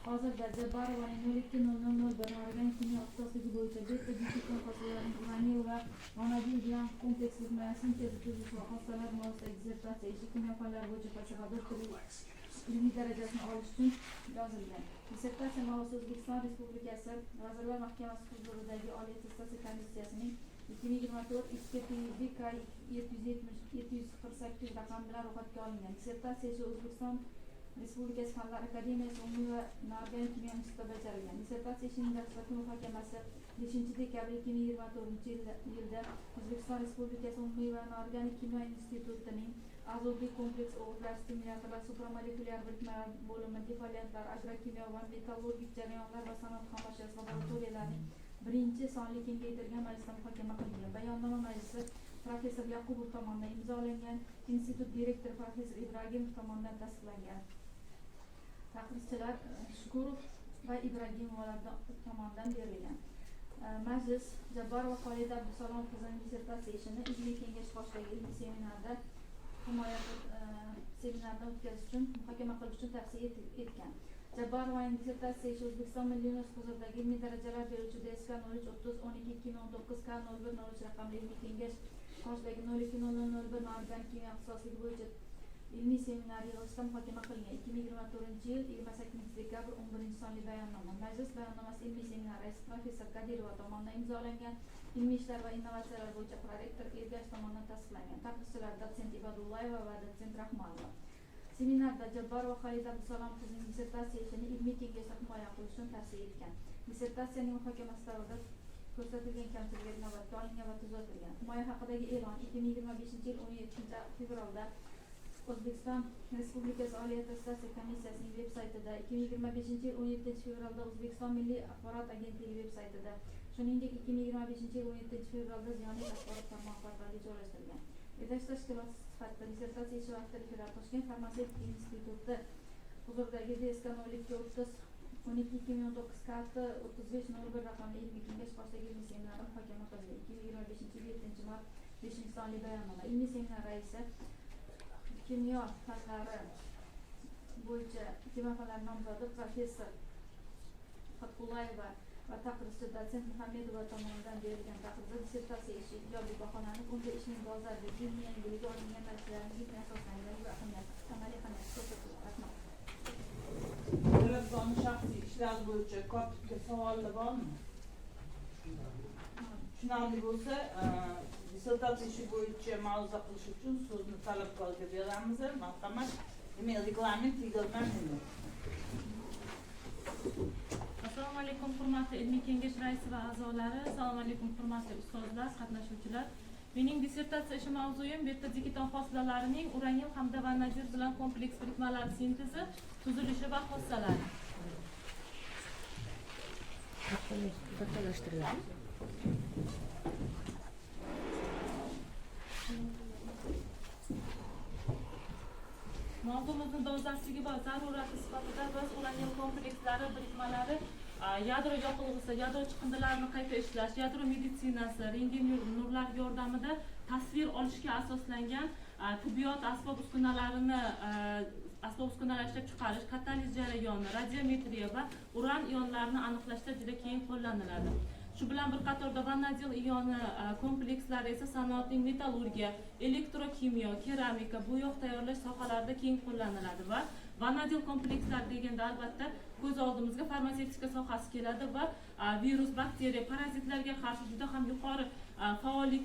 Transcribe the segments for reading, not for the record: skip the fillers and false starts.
Hozirda Jabbarovaning 02.00.01 Organik kimyo ixtisosligi bo'yicha beta diketon hosilalarining uranil va vanadil bilan kompleks birikmalari sintezi, tuzilishi va xossalari mavzusidagi dissertatsiya ishi kimyo fanlari bo'yicha falsafa doktori ilmiy darajasini olish uchun yozilgan. Dissertatsiya mavzusi O'zbekiston Respublikasi Vazirlar Mahkamasi huzuridagi Oliy attestatsiya komissiyasining 2024 2 TB K 770 748 raqami bilan ro'yxatga olingan. Dissertatsiya ishi O'zbekiston Respublikasi Fanlar akademiyasi Umumiy va noorganik kimyo institutida bajarilgan. Dissertatsiya ishining dastlabki muhokamasi 5 dekabr 2024 yilda O'zbekiston Respublikasi Umumiy va noorganik kimyo institutining azotli kompleks o'g'itlar, stimulyatorlar, supramolekulyar birikmalar bo'limi, defoliantlar, agrokimyo va metallurgik jarayonlar va sanoat xomashyosi laboratoriyalarining birinchi sonli kengaytirilgan majlisida muhokama qilingan. Bayonnoma majlisi professor Yoqubov tomonidan imzolangan, institut direktori professor Ibragimov tomonidan tasdiqlangan. Taqrizchilar Shukurov va Ibragimovalar tomonidan berilgan. Majlis Jabborova Xolida Abdusalom qizining dissertatsiya ishini ilmiy kengash qoshidagi ilmiy seminarda himoya seminardan o'tkazish uchun, muhokama qilish uchun tavsiya etgan. Jabborovaning dissertatsiya ishi O'zbekiston Milliy universiteti huzuridagi ilmiy darajalar beruvchi DSK 03 30 12 2019 K 01 03 raqamli ilmiy kengash qoshidagi 02.00.01 noorganik kimyo ixtisosligi bo'yicha ilmiy seminar yig'ilishida muhokama qilingan. 2024 yil 28 dekabr, 11 sonli bayonnoma. Majlis bayonnomasi ilmiy seminar raisi professor Kadirova tomonidan imzolangan, ilmiy ishlar va innovatsiyalar bo'yicha prorektor Ergash tomonidan tasdiqlangan. Taqrizchilar dotsent Ibadullayeva va dotsent Rahmonova. Seminarda Jabborova Xolida Abdusalom qizining dissertatsiya ishini ilmiy kengashda himoya qilish uchun tavsiya etgan. Dissertatsiyaning muhokamasi davrida ko'rsatilgan kamchiliklar inobatga olingan va tuzatilgan. Himoya haqidagi e'lon 2025 yil 17 fevralda O'zbekiston Respublikasi Oliy attestatsiya komissiyasining veb saytida, 2025 yil 17 fevralda O'zbekiston Milliy axborot agentligi veb saytida, shuningdek, 2025 yil 17 fevralda Ziyonet axborot tarmoqlari orqali joylashtirilgan. Yetakchi tashkilot sifatida dissertatsiya ishi vaqtida referat Toshkent farmatsevtika instituti huzuridagi DSK 02 30 12 2019 KT 35 01 raqamli ilmiy kengash qoshidagi ilmiy seminarda muhokama qilindi. 2025 yil 7 mart, 5 sonli bayonnoma. Ilmiy seminar raisi kimyo fanlari bo'yicha kimyo fanlari nomzodi professor Fatqullayeva va taqrizchi dotsent Muhammedova tomonidan berilgan taqrizda dissertatsiya ishi ijobiy baholanib, unda ishning dolzarbligi, ilmiy yangiligi, olingan natijalarning ilmiy asoslanganligi va ahamiyati, amaliy ahamiyati ko'rsatildi. Rahmat. Talabgorni shaxsiy ishlari bo'yicha kotibga savollar bormi? Tushunarli bo'lsa, dissertatsiya ishi bo'yicha ma'ruza qilish uchun so'zni talabgorga beramiz. Marhamat. Demak, reglament 20 minut. Assalomu alaykum, hurmatli ilmiy kengash raisi va a'zolari. Assalomu alaykum, hurmatli ustozlar, qatnashuvchilar. Mening dissertatsiya ishi mavzuyim beta diketon hosilalarining uranil hamda vanadil bilan kompleks birikmalari sintezi, tuzilishi va xossalari. Kattalashtiriladi. Mavzumizni dolzarbligi va zarurati sifatida biz uranil komplekslari birikmalari yadro yoqilg'isi, yadro chiqindilarini qayta ishlash, yadro meditsinasi, rentgen nurlari yordamida tasvir olishga asoslangan tibbiyot asbob uskunalarini, asbob uskunalar ishlab chiqarish, kataliz jarayoni, radiometriya va uran ionlarini aniqlashda juda keng qo'llaniladi. Shu bilan bir qatorda vanadil ioni komplekslari esa sanoatning metallurgiya, elektrokimyo, keramika, bo'yoq tayyorlash sohalarida keng qo'llaniladi. Va vanadil komplekslari deganda, albatta, ko'z oldimizga farmatsevtika sohasi keladi va virus, bakteriya, parazitlarga qarshi juda ham yuqori faollik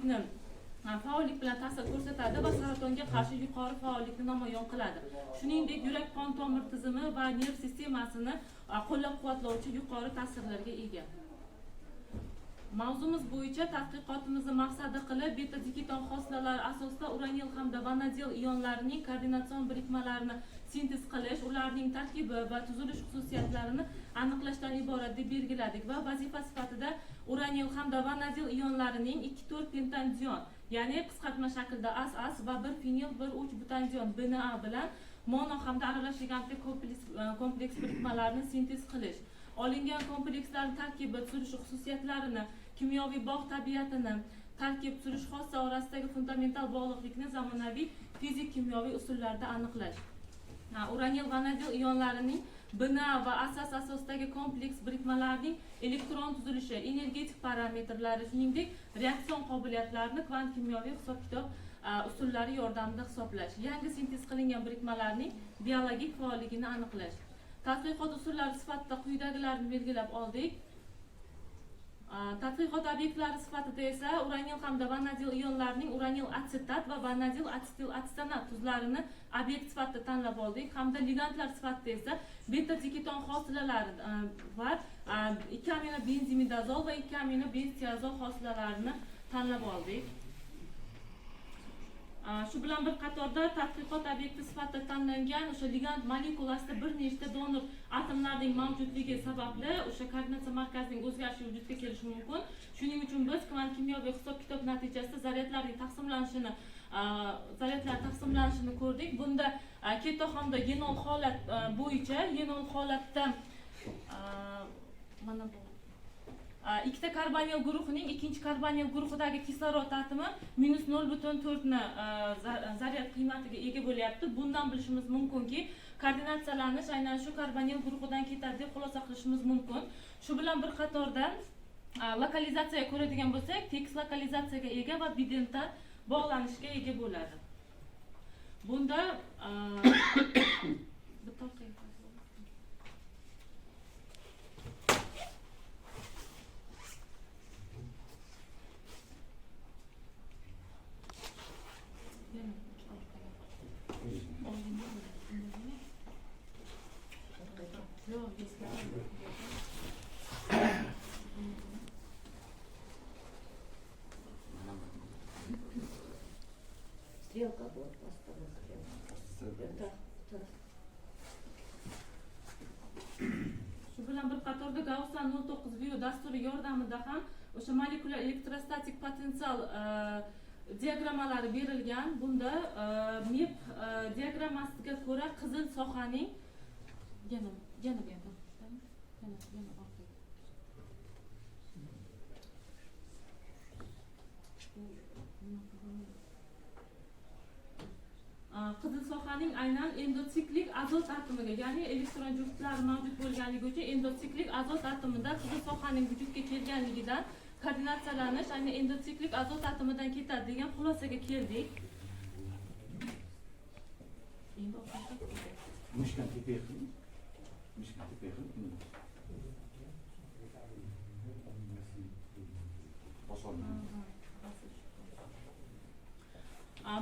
bilan ta'sir ko'rsatadi va saratonga qarshi yuqori faollikni namoyon qiladi. Shuningdek, yurak qon tomir tizimi va nerv sistemasini qo'llab quvvatlovchi yuqori ta'sirlarga ega. Mavzumiz bo'yicha tadqiqotimizni maqsadi qilib beta diketon hosilalari asosida uranil hamda vanadil ionlarining koordinatsion birikmalarini sintez qilish, ularning tarkibi va tuzilish xususiyatlarini aniqlashdan iborat deb belgiladik va vazifa sifatida uranil hamda vanadil ionlarining 2,4 pentandion, ya'ni qisqartma shaklda AS va 1 fenil 1,3 butandion BNA bilan mono hamda aralash ligandli kompleks birikmalarini sintez qilish, olingan komplekslarning tarkibi, tuzilishi xususiyatlarini, kimyoviy bog' tabiatini, tarkib, tuzilish, xossa orasidagi fundamental bog'liqlikni zamonaviy fizik kimyoviy usullarda aniqlash. Uranil vanadil ionlarining Bina va asosidagi kompleks birikmalarning elektron tuzilishi, energetik parametrlari, shuningdek reaksion qobiliyatlarini kvant kimyoviy hisob-kitob usullari yordamida hisoblash, yangi sintez qilingan birikmalarning biologik faolligini aniqlash. Tadqiqot usullari sifatida quyidagilarni belgilab oldik. Tadqiqot obyektlari sifatida esa uranil hamda vanadil ionlarining uranil atsetat va vanadil atsetil atsetonat tuzlarini obyekt sifatida tanlab oldik hamda ligandlar sifatida esa beta diketon hosilalari va 2 amino benzimidazol va 2 amino benztiazol hosilalarini tanlab oldik. Shu bilan bir qatorda tadqiqot obyekti sifatida tanlangan o'sha ligand molekulasida bir nechta donor atomlarning mavjudligi sababli o'sha koordinatsiya markazining o'zgarishi vujudga kelishi mumkin. Shuning uchun biz kvant kimyoviy hisob-kitob natijasida zaryadlarning taqsimlanishini ko'rdik. Bunda keto hamda yenol holat bo'yicha yenol holatda mana bu ikkita karbonil guruhining ikkinchi karbonil guruhidagi kislorod atomi -0.4 ni zaryad qiymatiga ega bo'lyapti. Bundan bilishimiz mumkinki, koordinatsiyalanish aynan shu karbonil guruhidan ketadi deb xulosa qilishimiz mumkin. Shu bilan bir qatorda lokalizatsiyaga ko'radigan bo'lsak, tekis lokalizatsiyaga ega va bidental bog'lanishga ega bo'ladi. Bunda bitta Стрелка вот поставила стрелку. Shu bilan bir qatorda Gaussian 09 View dasturi yordamida ham o'sha molekulyar elektrostatik potensial diagrammalari berilgan. Bunda MEP diagrammasiga ko'ra qizil sohaning yana orqaga. Qizil sohaning aynan endotsiklik azot atomiga, ya'ni elektron juftlari mavjud bo'lganligi uchun endotsiklik azot atomida qizil sohaning vujudga kelganligidan koordinatsiyalanish aynan endotsiklik azot atomidan ketadi degan xulosaga keldik. Endi Mishkan tepaga qiling. Mishkan tepaga qiling. Bosolmayman.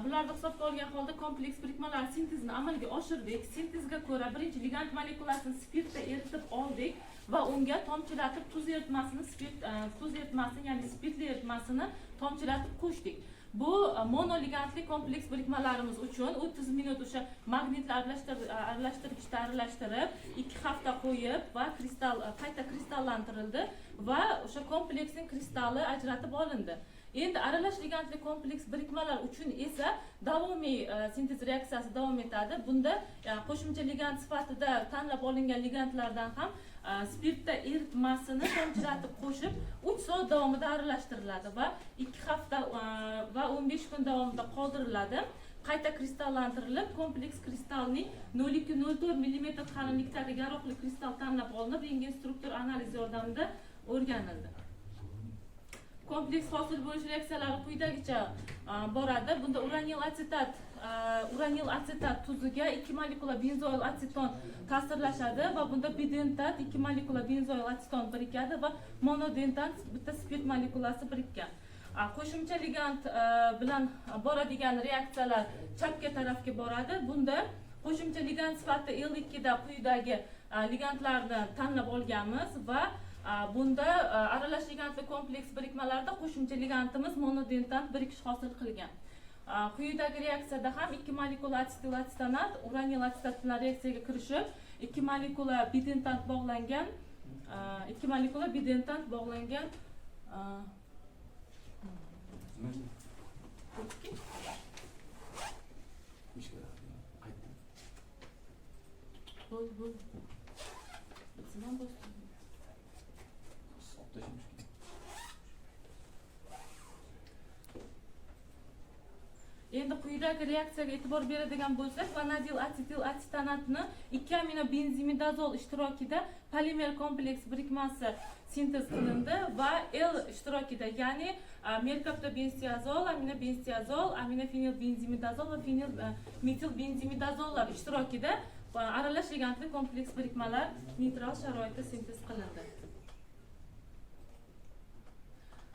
Bularni hisobga olgan holda kompleks birikmalar sintezini amalga oshirdik. Sintezga ko'ra birinchi ligand molekulasini spirtda eritib oldik va unga tomchilatib tuz eritmasini, tuz eritmasini, ya'ni spirtli eritmasini tomchilatib qo'shdik. Bu monoligandli kompleks birikmalarimiz uchun 30 minut o'sha magnitli aralashtirgichda aralashtirib, 2 hafta qo'yib va kristal qayta kristallantirildi va o'sha kompleksning kristalli ajratib olindi. Endi aralash ligandli kompleks birikmalar uchun esa davomiy sintez reaksiyasi davom etadi. Bunda qo'shimcha ligand sifatida tanlab olingan ligandlardan ham spirtda eritmasini tomchilatib qo'shib 3 soat davomida aralashtiriladi va 2 hafta va 15 kun davomida qoldiriladi. Qayta kristallantirilib, kompleks kristalning 0.2-0.4 mm qalinlikdagi yaroqli kristal tanlab olinib, rentgen struktur analizi yordamida o'rganildi. Kompleks hosil bo'lish reaksiyalari quyidagicha boradi. Bunda uranil atsetat tuziga 2 molekula benzoil atseton ta'sirlashadi va bunda bidentat 2 molekula benzoil atseton birikadi va monodentat bitta spirt molekulasi birikkan. Qo'shimcha ligand bilan boradigan reaksiyalar chapga tarafga boradi. Bunda qo'shimcha ligand sifatida L2 da quyidagi ligandlarni tanlab olganmiz va bunda aralash ligandli kompleks birikmalarida qo'shimcha ligandimiz monodentant birikish hosil qilgan. Quyidagi reaksiyada ham 2 molekula atsetil atsetonat uranil atsetat bilan reaksiyaga kirishib, 2 molekula bidentant bog'langan, 2 molekula bidentant bog'langan. Bo'ldi, bo'ldi. Sizdan bo'lsin. Endi quyidagi Quyidagi reaksiyaga e'tibor beradigan bo'lsak, vanadil asetil asetonatni 2 amino benzimidazol ishtirokida polimer kompleks birikmasi sintez qilindi va L ishtirokida, ya'ni merkaptobenztiazol, aminobenztiazol, aminofenil benzimidazol va fenil metil benzimidazollar ishtirokida aralash ligandli kompleks birikmalar neytral sharoitda sintez qilindi.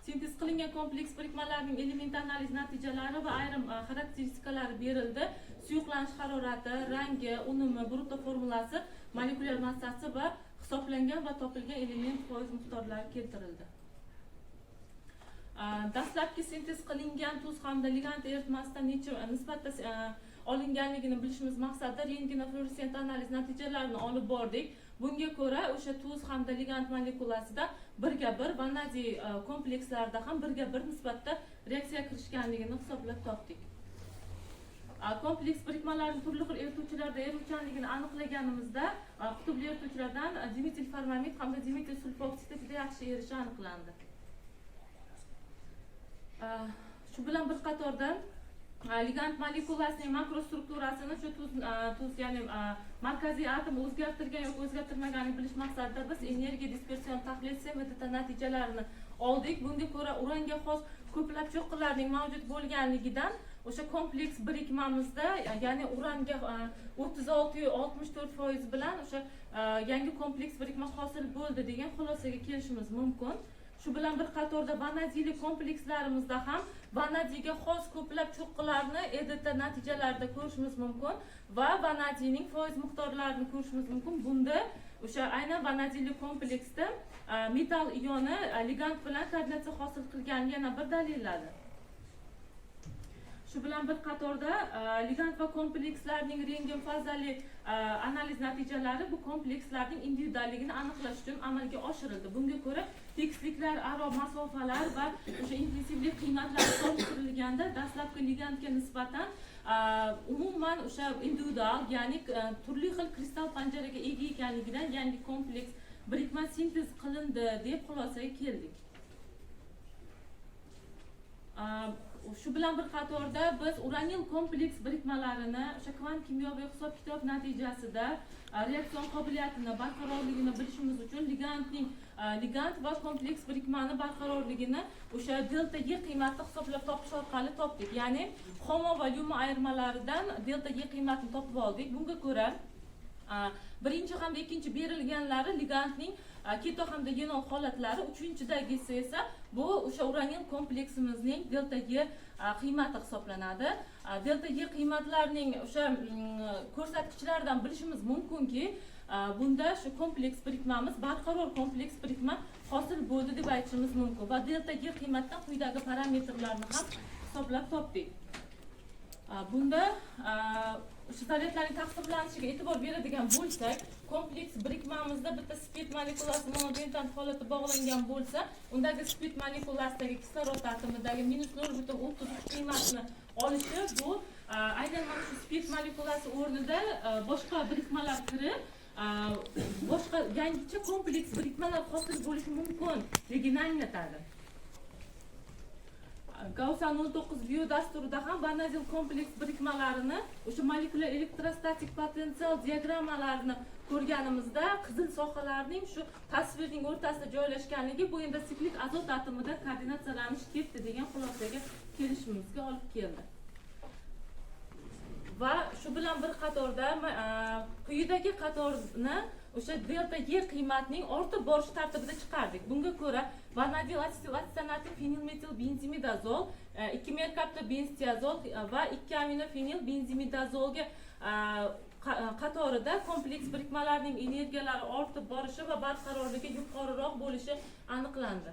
Sintez qilingan kompleks birikmalarning element analiz natijalari va ayrim xarakteristikalari berildi. Suyuqlanish harorati, rangi, unumi, brutto formulasi, molekulyar massasi va hisoblangan va topilgan element foiz miqdorlari keltirildi. Dastlabki sintez qilingan tuz hamda ligand eritmasidan necha nisbatda olinganligini bilishimiz maqsadida rentgenofluorescent analiz natijalarini olib bordik. Bunga ko'ra o'sha tuz hamda ligand molekulasida 1:1 vanadiy komplekslarida ham 1:1 nisbatda reaksiya kirishganligini hisoblab topdik. Kompleks birikmalarning turli xil erituvchilarda eruvchanligini aniqlaganimizda, qutbli erituvchilardan dimetilformamid hamda dimetil sulfoksidda juda yaxshi erishi aniqlandi. Shu bilan bir qatorda ligand molekulasining makrostrukturasini shu tuz, ya'ni markaziy atom o'zgartirgan yoki o'zgartirmaganini bilish maqsadida biz energiya dispersion tahlil CMDT natijalarini oldik. Bunga ko'ra uranga xos ko'plab cho'qqilarning mavjud bo'lganligidan o'sha kompleks birikmamizda, ya'ni uranga 36,64% bilan o'sha yangi kompleks birikma hosil bo'ldi degan xulosaga kelishimiz mumkin. Shu bilan bir qatorda vanadiyli komplekslarimizda ham vanadiyga xos ko'plab cho'qqilarni EDT natijalarida ko'rishimiz mumkin va vanadiyning foiz miqdorlarini ko'rishimiz mumkin. Bunda o'sha aynan vanadiyli kompleksda metall ioni ligand bilan koordinatsiya hosil qilgani yana bir dalilladi. Shu bilan bir qatorda ligand va komplekslarning rentgen fazali analiz natijalari bu komplekslarning individualligini aniqlash uchun amalga oshirildi. Bunga ko'ra tekisliklar aro masofalar va o'sha intensivlik qiymatlari solishtirilganda dastlabki ligandga nisbatan umuman o'sha individual, ya'ni turli xil kristal panjaraga ega ekanligidan yangi kompleks birikma sintez qilindi deb xulosaga keldik. Shu bilan bir qatorda biz uranil kompleks birikmalarini o'sha kvant kimyoviy hisob-kitob natijasida reaksion qobiliyatini barqarorligini bilishimiz uchun ligand va kompleks birikmani barqarorligini o'sha delta E qiymatini hisoblab topish orqali topdik. Ya'ni homo va lumo ayirmalaridan delta E qiymatini topib oldik. Bunga ko'ra birinchi hamda ikkinchi berilganlari ligandning keto hamda enol holatlari, uchinchidagisi esa bu o'sha uranil kompleksimizning delta E qiymati hisoblanadi. Delta E qiymatlarining o'sha ko'rsatkichlaridan bilishimiz mumkinki, bunda shu kompleks birikmamiz barqaror kompleks birikma hosil bo'ldi deb aytishimiz mumkin va delta E qiymatdan quyidagi parametrlarni ham hisoblab topdik. Bunda o'sha zaryadlarning taqsimlanishiga e'tibor beradigan bo'lsak, kompleks birikmamizda bitta spirt molekulasi monodentant holatda bog'langan bo'lsa, undagi spirt molekulasidagi kislorod atomidagi -0,33 qiymatni olishi bu aynan mana shu spirt molekulasi o'rnida boshqa birikmalar kirib, boshqa yangicha kompleks birikmalar hosil bo'lishi mumkinligini anglatadi. Gaussian 19 bio dasturida ham vanadil kompleks birikmalarini o'sha molekulyar elektrostatik potensial diagrammalarini ko'rganimizda qizil sohalarning shu tasvirning o'rtasida joylashganligi bu endi siklik azot atomida koordinatsiyalanish ketdi degan xulosaga kelishimizga olib keldi. Va shu bilan bir qatorda quyidagi qatorni o'sha delta E qiymatning ortib borish tartibida chiqardik. Bunga ko'ra vanadil asetil asetonati fenilmetil benzimidazol, 2 merkaptobenztiazol va 2 aminofenil benzimidazolga qatorida kompleks birikmalarning energiyalari ortib borishi va barqarorligi yuqoriroq bo'lishi aniqlandi.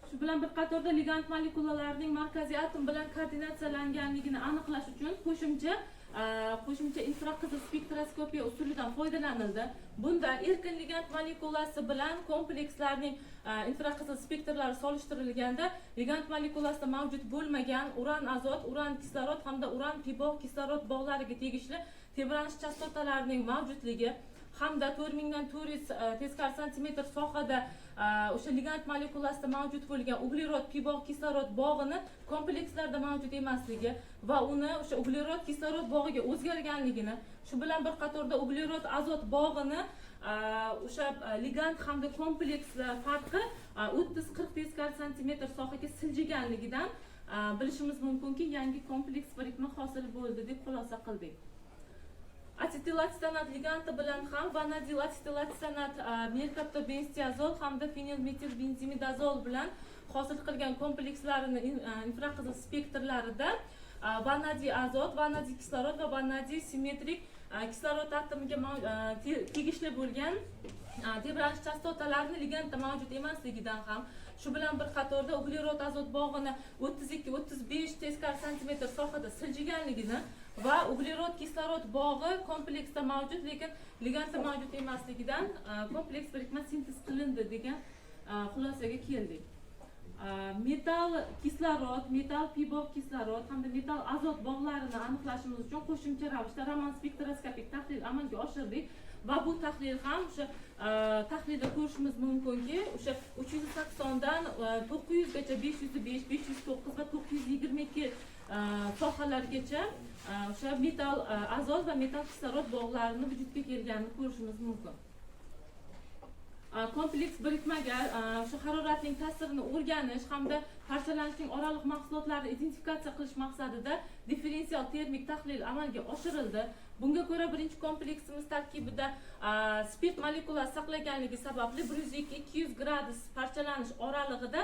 Shu bilan bir qatorda ligand molekulalarining markaziy atom bilan koordinatsiyalanganligini aniqlash uchun qo'shimcha infraqizil spektroskopiya usulidan foydalanildi. Bunda erkin ligand molekulasi bilan komplekslarning infraqizil spektrlari solishtirilganda ligand molekulasida mavjud bo'lmagan uran azot, uran kislorod hamda uran pibog' kislorod bog'lariga tegishli tebranish chastotalarining mavjudligi hamda 4400 teskari santimetr sohada o'sha ligand molekulasida mavjud bo'lgan uglerod pi bog' kislorod bog'ini komplekslarda mavjud emasligi va uni o'sha uglerod kislorod bog'iga o'zgarganligini, shu bilan bir qatorda uglerod azot bog'ini o'sha ligand hamda komplekslar farqi 30-40 teskari santimetr sohaga siljiganligidan bilishimiz mumkinki, yangi kompleks birikma hosil bo'ldi deb xulosa qildik. Asetil liganti bilan ham vanadil asetil merkaptobenztiazol hamda fenilmetilbenzimidazol bilan hosil qilgan komplekslarini infraqizil spektrlarida vanadiy azot, vanadiy kislorod va vanadiy simmetrik kislorod atomiga tegishli bo'lgan tebranish chastotalarini ligandda mavjud emasligidan ham, shu bilan bir qatorda uglerod azot bog'ini 32-35 teskari santimetr sohada siljiganligini va uglerod kislorod bog'i kompleksda mavjud, lekin ligandda mavjud emasligidan kompleks birikma sintez qilindi degan xulosaga keldik. Metall kislorod, metall pi bog' kislorod hamda metall azot bog'larini aniqlashimiz uchun qo'shimcha ravishda Raman spektroskopik tahlil amalga oshirdik va bu tahlil ham o'sha tahlilda ko'rishimiz mumkinki, o'sha 380dan 900gacha, 505, 509 va 922 sohalargacha o'sha metall azot va metall kislorod bog'larini vujudga kelganini ko'rishimiz mumkin. Kompleks birikmaga o'sha haroratning ta'sirini o'rganish hamda parchalanishning oraliq mahsulotlarini identifikatsiya qilish maqsadida differensial termik tahlil amalga oshirildi. Bunga ko'ra, birinchi kompleksimiz tarkibida spirt molekulasi saqlaganligi sababli 102-200 gradus parchalanish oralig'ida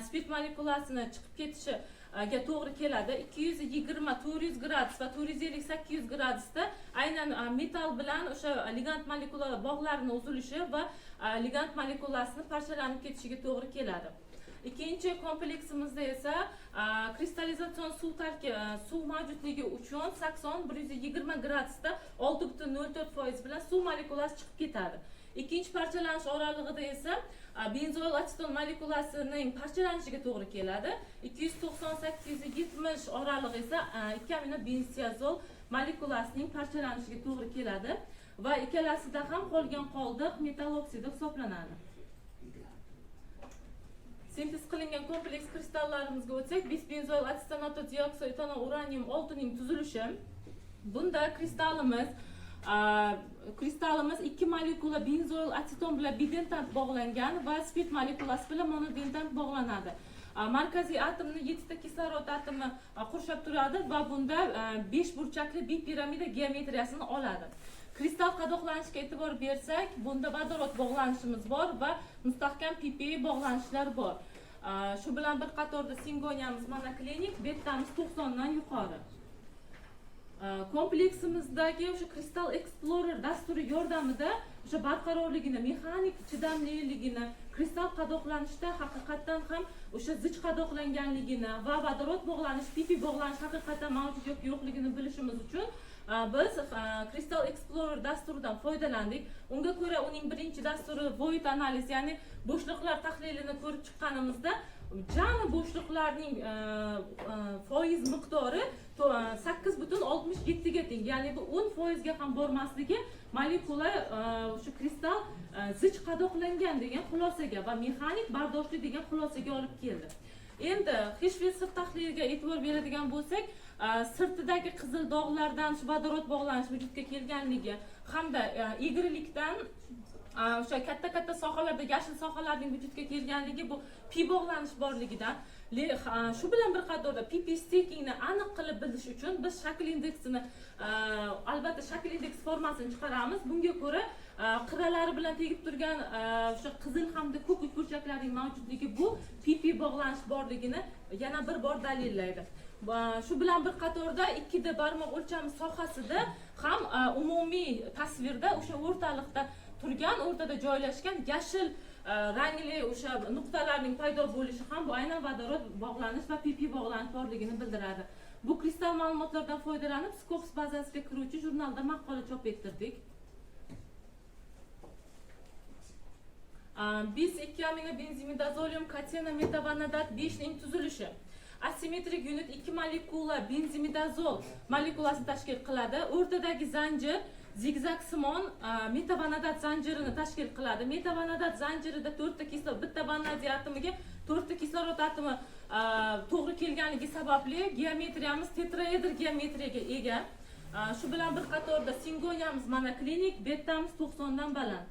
spirt molekulasini chiqib ketishiga to'g'ri keladi. 220-400 gradus va 450-800 gradusda aynan metall bilan o'sha ligand molekula bog'larini uzilishi va ligand molekulasini parchalanib ketishiga to'g'ri keladi. Ikkinchi kompleksimizda esa kristallizatsion suv mavjudligi uchun 80-120 gradusda 6,04% bilan suv molekulasi chiqib ketadi. Ikkinchi parchalanish oralig'ida esa benzoil aseton molekulasining parchalanishiga to'g'ri keladi. 290-870 oralig'i esa 2 amino benztiazol molekulasining parchalanishiga to'g'ri keladi va ikkalasida ham qolgan qoldiq metall oksidi hisoblanadi. Sintez qilingan kompleks kristallarimizga o'tsak, bisbenzoil atetonato dioksoetanol uranium 6 ning tuzilishi. Bunda kristalimiz ikki molekula benzoil aseton bilan bidentant bog'langan va spirt molekulasi bilan monodentant bog'lanadi. Markaziy atomni yettita kislorod atomi qurshab turadi va bunda besh burchakli bipiramida geometriyasini oladi. Kristal qadoqlanishiga e'tibor bersak, bunda vodorod bog'lanishimiz bor va mustahkam pp bog'lanishlar bor. Shu bilan bir qatorda singoniyamiz monoklinik, bettamiz 90 dan yuqori. Kompleksimizdagi o'sha Crystal Explorer dasturi yordamida o'sha barqarorligini, mexanik chidamliligini, kristal qadoqlanishda haqiqatdan ham o'sha zich qadoqlanganligini va vodorod bog'lanish, pp bog'lanish haqiqatdan mavjud yoki yo'qligini bilishimiz uchun biz Crystal Explorer dasturidan foydalandik. Unga ko'ra, uning birinchi dasturi void analiz, ya'ni bo'shliqlar tahlilini ko'rib chiqqanimizda jami bo'shliqlarning foiz miqdori 8,67ga teng, ya'ni bu 10%ga ham bormasligi molekula shu kristal zich qadoqlangan degan xulosaga va mexanik bardoshli degan xulosaga olib keldi. Endi Hirshfeld sirt tahliliga e'tibor beradigan bo'lsak, sirtidagi qizil dog'lardan shu vodorod bog'lanish vujudga kelganligi hamda egrilikdan o'sha katta katta sohalarda yashil sohalarning vujudga kelganligi bu pi bog'lanish borligidan. Shu bilan bir qatorda pp stackingni aniq qilib bilish uchun biz shakl indeksini, albatta, shakl indeks formasini chiqaramiz. Bunga ko'ra, qirralari bilan tegib turgan o'sha qizil hamda ko'k uchburchaklarning mavjudligi bu pp bog'lanish borligini yana bir bor dalillaydi. Va shu bilan bir qatorda 2D barmoq o'lchami sohasida ham umumiy tasvirda o'sha o'rtalikda turgan, o'rtada joylashgan yashil rangli o'sha nuqtalarning paydo bo'lishi ham bu aynan vodorod bog'lanish va pp bog'lanish borligini bildiradi. Bu kristal ma'lumotlardan foydalanib, Scopus bazasiga kiruvchi jurnalda maqola chop ettirdik. Bis 2 amino benzimidazolium katena metavanadat 5 ning tuzilishi. Asimetrik unit ikki molekula benzimidazol molekulasini tashkil qiladi. O'rtadagi zanjir Zigzag simon metavanadat zanjirini tashkil qiladi. Metavanadat zanjirida to'rtta kislorod, bitta vanadiy atomiga to'rtta kislorod atomi to'g'ri kelganligi sababli geometriyamiz tetraedr geometriyaga ega. Shu bilan bir qatorda singoniyamiz monoklinik, betamiz 90 dan baland.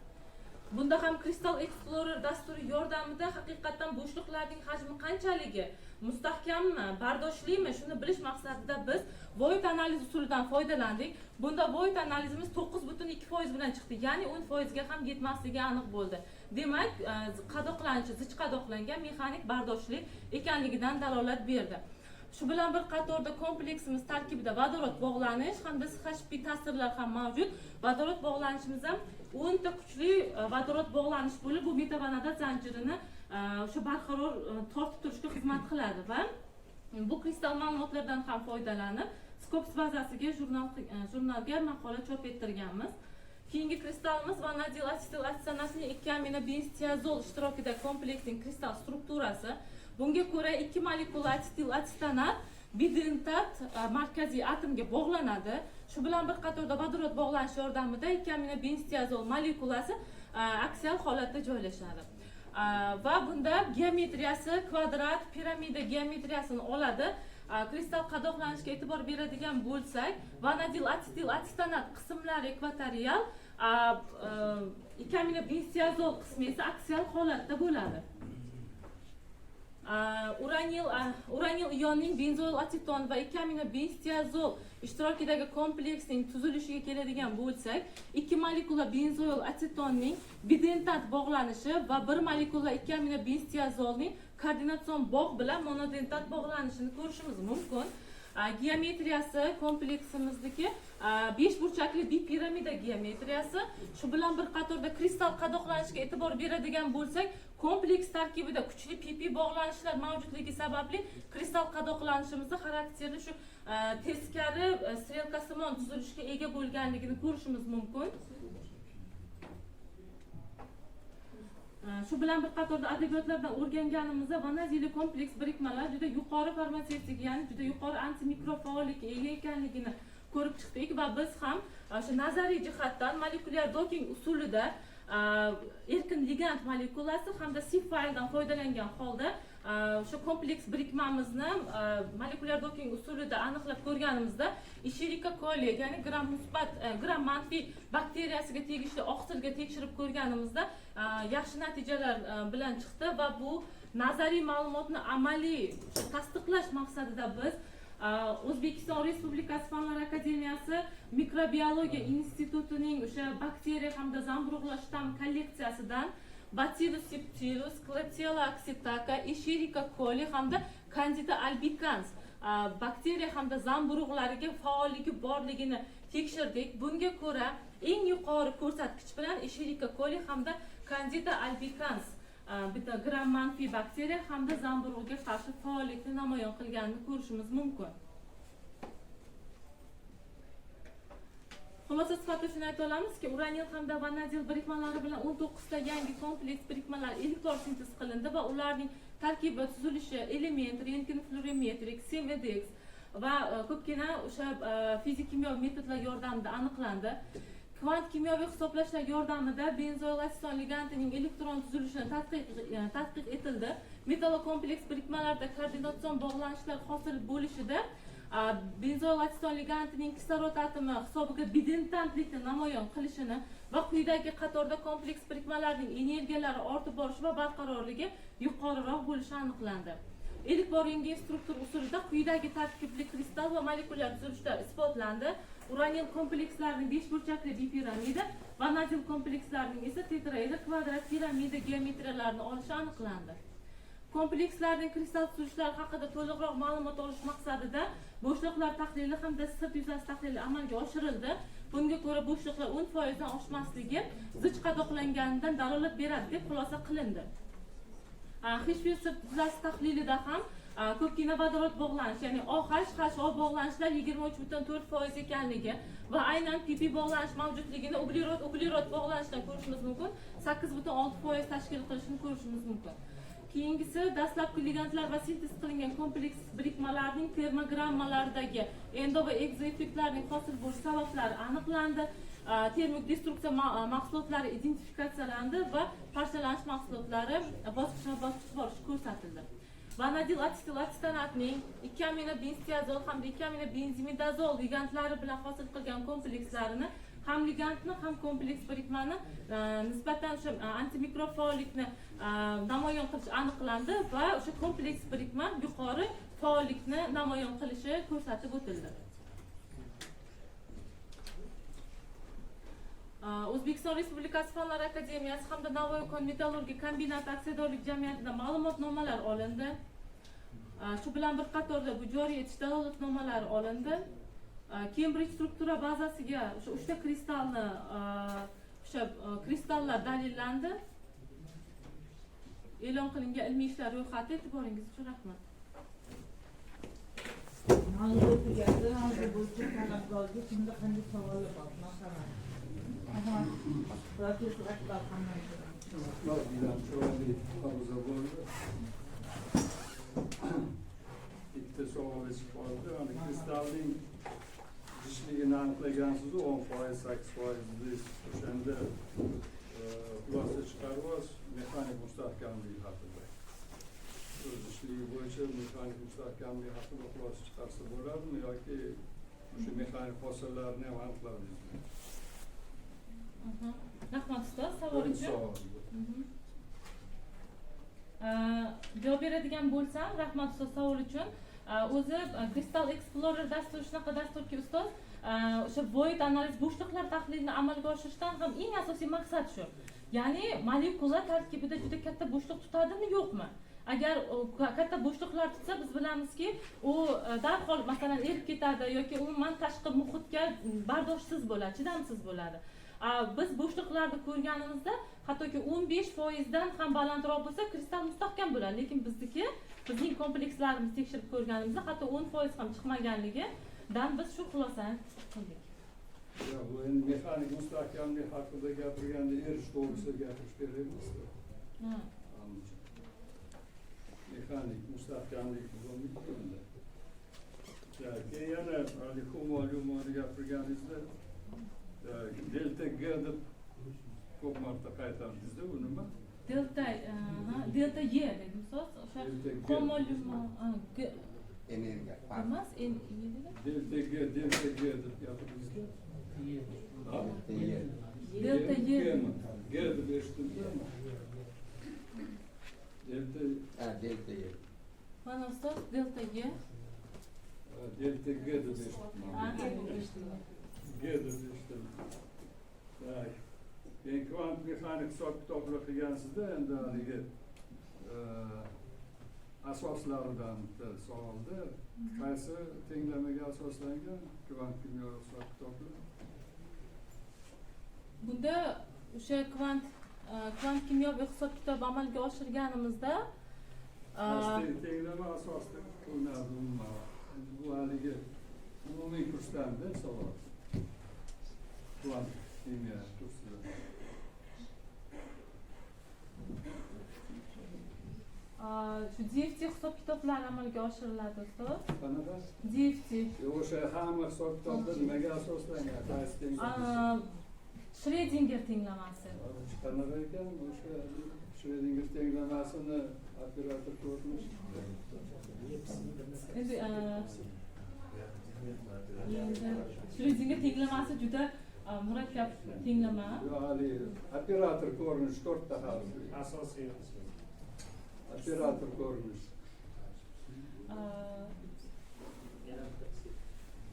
Bunda ham Crystal Explorer dasturi yordamida haqiqatdan bo'shliqlarning hajmi qanchaligi, mustahkammi, bardoshlimi, shuni bilish maqsadida biz Voigt analiz usulidan foydalandik. Bunda Voigt analizimiz 9,2% bilan chiqdi, ya'ni 10% ga ham yetmasligi aniq bo'ldi. Demak, qadoqlanishi zich qadoqlangan, mexanik bardoshli ekanligidan dalolat berdi. Shu bilan bir qatorda kompleksimiz tarkibida vodorod bog'lanish hamda CHP ta'sirlar ham mavjud. Vodorod bog'lanishimiz ham 10 ta kuchli vodorod bog'lanish bo'lib, bu metavanadat zanjirini o'sha barqaror tortib turishga xizmat qiladi va bu kristal ma'lumotlardan ham foydalanib Scopus bazasiga jurnalga maqola chop ettirganmiz. Keyingi kristallimiz vanadil asetil asetonatning 2 amino benztiazol ishtirokida kompleksning kristal strukturasi. Bunga ko'ra ikki molekula asetil asetonat bidentat markaziy atomga bog'lanadi. Shu bilan bir qatorda vodorod bog'lanishi yordamida ikki amino benztiazol molekulasi aksial holatda joylashadi. Va bunda geometriyasi kvadrat piramida geometriyasini oladi. Kristal qadoqlanishga e'tibor beradigan bo'lsak, vanadil asetil asetonat qismlari ekvatorial, ikki amino benztiazol qismi esa aksial holatda bo'ladi. Uranil ionning benzoil aseton va ikki amino benztiazol ishtirokidagi kompleksning tuzilishiga keladigan bo'lsak, ikki molekula benzoil asetonning bidentat bog'lanishi va bir molekula ikki amino benztiazolning koordinatsion bog' bilan monodentat bog'lanishini ko'rishimiz mumkin. Geometriyasi kompleksimizniki besh burchakli bipiramida geometriyasi. Shu bilan bir qatorda kristal qadoqlanishiga e'tibor beradigan bo'lsak, kompleks tarkibida kuchli pp bog'lanishlar mavjudligi sababli kristal qadoqlanishimizda xarakterli shu teskari strelkasimon tuzilishga ega bo'lganligini ko'rishimiz mumkin. Shu bilan bir qatorda adabiyotlardan o'rganganimizda vanadiyli kompleks birikmalar juda yuqori farmatsevtik, ya'ni juda yuqori antimikrob faollikka ega ekanligini ko'rib chiqdik va biz ham o'sha nazariy jihatdan molekulyar doking usulida erkin ligand molekulasi hamda CIF fayldan foydalangan holda o'sha kompleks birikmamizni molekulyar doking usulida aniqlab ko'rganimizda Escherichia coli, ya'ni gram musbat, gram manfiy bakteriyasiga tegishli oqsilga tekshirib ko'rganimizda yaxshi natijalar bilan chiqdi va bu nazariy ma'lumotni amaliy tasdiqlash maqsadida biz O'zbekiston Respublikasi Fanlar Akademiyasi Mikrobiologiya institutining o'sha bakteriya hamda zamburug'lar shtamm kolleksiyasidan Bacillus subtilis, Klebsiella oxytoca, Escherichia coli hamda Candida albicans bakteriya hamda zamburug'lariga faolligi borligini tekshirdik. Bunga ko'ra eng yuqori ko'rsatkich bilan Escherichia coli hamda Candida albicans bitta gram manfiy bakteriya hamda zamburug'ga qarshi faollikni namoyon qilganini ko'rishimiz mumkin. Xulosa sifatida shuni ayta olamizki, uranil hamda vanadil birikmalari bilan 19 ta yangi kompleks birikmalar ilk bor sintez qilindi va ularning tarkibi, tuzilishi, element, rentgen fluorimetrik, SEM-EDX va ko'pgina o'sha fizik kimyoviy metodlar yordamida aniqlandi. Kvant kimyoviy hisoblashlar yordamida benzoil aseton ligandining elektron tuzilishini tadqiq etildi. Metallokompleks birikmalarda koordinatsion bog'lanishlar hosil bo'lishida benzoil aseton ligandining kislorod atomi hisobiga bidentantlikni namoyon qilishini va quyidagi qatorda kompleks birikmalarning energiyalari ortib borishi va barqarorligi yuqoriroq bo'lishi aniqlandi. Ilk bor rentgen struktur usulida quyidagi tarkibli kristal va molekulyar tuzilishlar isbotlandi. Uranil komplekslarining besh burchakli bipiramida, vanadil komplekslarining esa tetraedr kvadrat piramida geometriyalarini olishi aniqlandi. Komplekslarning kristal tuzilishlari haqida to'liqroq ma'lumot olish maqsadida bo'shliqlar tahlili hamda sirt yuzasi tahlili amalga oshirildi. Bunga ko'ra bo'shliqlar 10% dan oshmasligi zich qadoqlanganidan dalolat beradi deb xulosa qilindi. Hishfil sirt yuzasi tahlilida ham ko'pgina vodorod bog'lanish, ya'ni OH, HO bog'lanishlar 23,4% ekanligi va aynan PP bog'lanish mavjudligini uglerod uglerod bog'lanishdan ko'rishimiz mumkin, 8,6% tashkil qilishini ko'rishimiz mumkin. Keyingisi dastlabki ligandlar va sintez qilingan kompleks birikmalarning termogrammalaridagi endo va ekzoeffektlarning hosil bo'lish sabablari aniqlandi. Termik destruksiya mahsulotlari identifikatsiyalandi va parchalanish mahsulotlari bosqichma bosqich borishi ko'rsatildi. Vanadil atsetil asetonatning 2 amino benztiazol hamda 2 amino benzimidazol ligandlari bilan hosil qilgan komplekslarini, ham ligandni, ham kompleks birikmani nisbatan o'sha antimikrob faollikni namoyon qilish aniqlandi va o'sha kompleks birikma yuqori faollikni namoyon qilishi ko'rsatib o'tildi. O'zbekiston Respublikasi Fanlar akademiyasi hamda Navoiy kon metallurgiya kombinati aksiyadorlik jamiyatidan ma'lumotnomalar olindi. Shu bilan bir qatorda bu joriy etish dalolatnomalari olindi. Cambridge struktura bazasiga o'sha 3 ta kristalni, o'sha kristallar dalillandi. E'lon qilingan ilmiy ishlar ro'yxati. E'tiboringiz uchun rahmat. Mavzu tugadi. Mavzu bo'yicha talabgorga kimda qanday savollar bor? Marhamat. Marhamat. Professor Akbar Hamdamov. Rahmat, juda chiroyli mavzu bo'ldi. Ikkita savol chiqib qoldi. Ana kristalning zichligini aniqlagansiz, 10%, 8% deysiz. O'shanda xulosa chiqarib, mexanik mustahkamlik haqida. Zichligi bo'yicha mexanik mustahkamlik haqida xulosa chiqarsa bo'ladimi yoki o'sha mexanik hosillarni ham aniqladingizmi? Rahmat ustoz savol Birinchi uchun. savol bu. Javob beradigan bo'lsam, rahmat ustoz savol uchun. O'zi Crystal Explorer dasturi shunaqa dasturki ustoz, o'sha void analiz, bo'shliqlar tahlilini amalga oshirishdan ham eng asosiy maqsad shu. Ya'ni molekula tarkibida juda katta bo'shliq tutadimi, yo'qmi? Agar katta bo'shliqlar tutsa, biz bilamizki, u darhol masalan erib ketadi yoki umuman tashqi muhitga bardoshsiz bo'ladi, chidamsiz bo'ladi. Biz bo'shliqlarni ko'rganimizda hattoki 15% dan ham balandroq bo'lsa, kristal mustahkam bo'ladi. Lekin bizning komplekslarimizni tekshirib ko'rganimizda hatto 10% ham chiqmaganligidan biz shu xulosani qildik. Ya, bu endi mexanik mustahkamlik haqida gapirganda erish to'g'risida gapirish kerak emasda. Mexanik mustahkamlik bo'lmaydi unda. Ya, keyin yana haligi humo lumoni gapirganingizda delta G deb ko'p marta qaytardingizda, u nima? Delta, ha, delta E dedim ustoz. O'sha Delta G. homo lumo, G Energiya. emas, N E dedi. Delta G, delta G deb gapirdingizda. Ha? Delta E. Delta E. G mi? G deb eshitdimda. Delta Ha, delta E. Mana ustoz delta E. Delta G deb eshitdim. Ha. G deb eshitdim. Так. Keyin kvant mexanik hisob kitoblar qilgansizda, endi haligi asoslaridan bitta savolda, qaysi tenglamaga asoslangan kvant kimyo hisob kitoblar? Bunda o'sha kvant kimyoviy hisob kitob amalga oshirganimizda, Qaysi tenglama asosida qilinadi umuman? Endi bu haligi umumiy kursdanda savol. Kvant kimyo kursida. Shu DFT hisob kitoblari amalga oshiriladi ustoz. Qanaqa? DFT. Yo'q, o'sha hamma hisob kitoblar nimaga asoslangan? Qaysi tenglama? Shredinger tenglamasi. Qanaqa ekan o'sha Shredinger tenglamasini operator ko'rinish? Endi Shredinger tenglamasi juda murakkab tenglama. Yo'q, haligi operator ko'rinish to'rtta harf. Asosiy. Operator ko'rinish.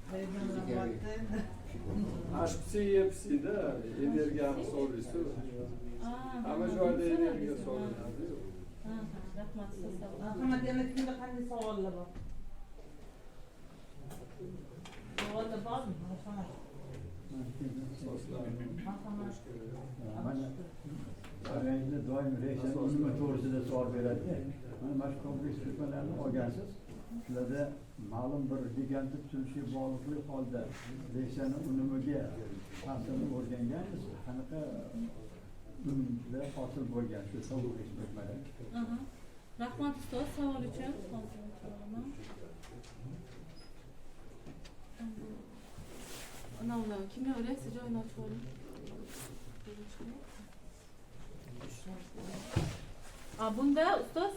Hayajonlanyapti endi. HPC, EPCda energiyani so'raysiz. Hamma joyda energiya so'raladi. Rahmat ustoz. Marhamat, yana kimda qanday savollar bor? Savollar bormi? Marhamat. Asoslarni Marhamat. qo'yish kerak. Mana endi doim reaksiya nima to'g'risida savol beradi. Mana shu kompleks birikmalarni olgansiz. Shularda ma'lum bir ligandni tuzilishiga bog'liqlik holda reaksiyani unumiga ta'sirini o'rganganmiz. Qanaqa unumlar hosil bo'lgan shu kompleks birikmalar? Aha. Rahmat ustoz savol uchun. Hozir o'chiraman. Anavi kimyo reaksiya joyini ochib oling. Chiqmayapti. Bunda ustoz,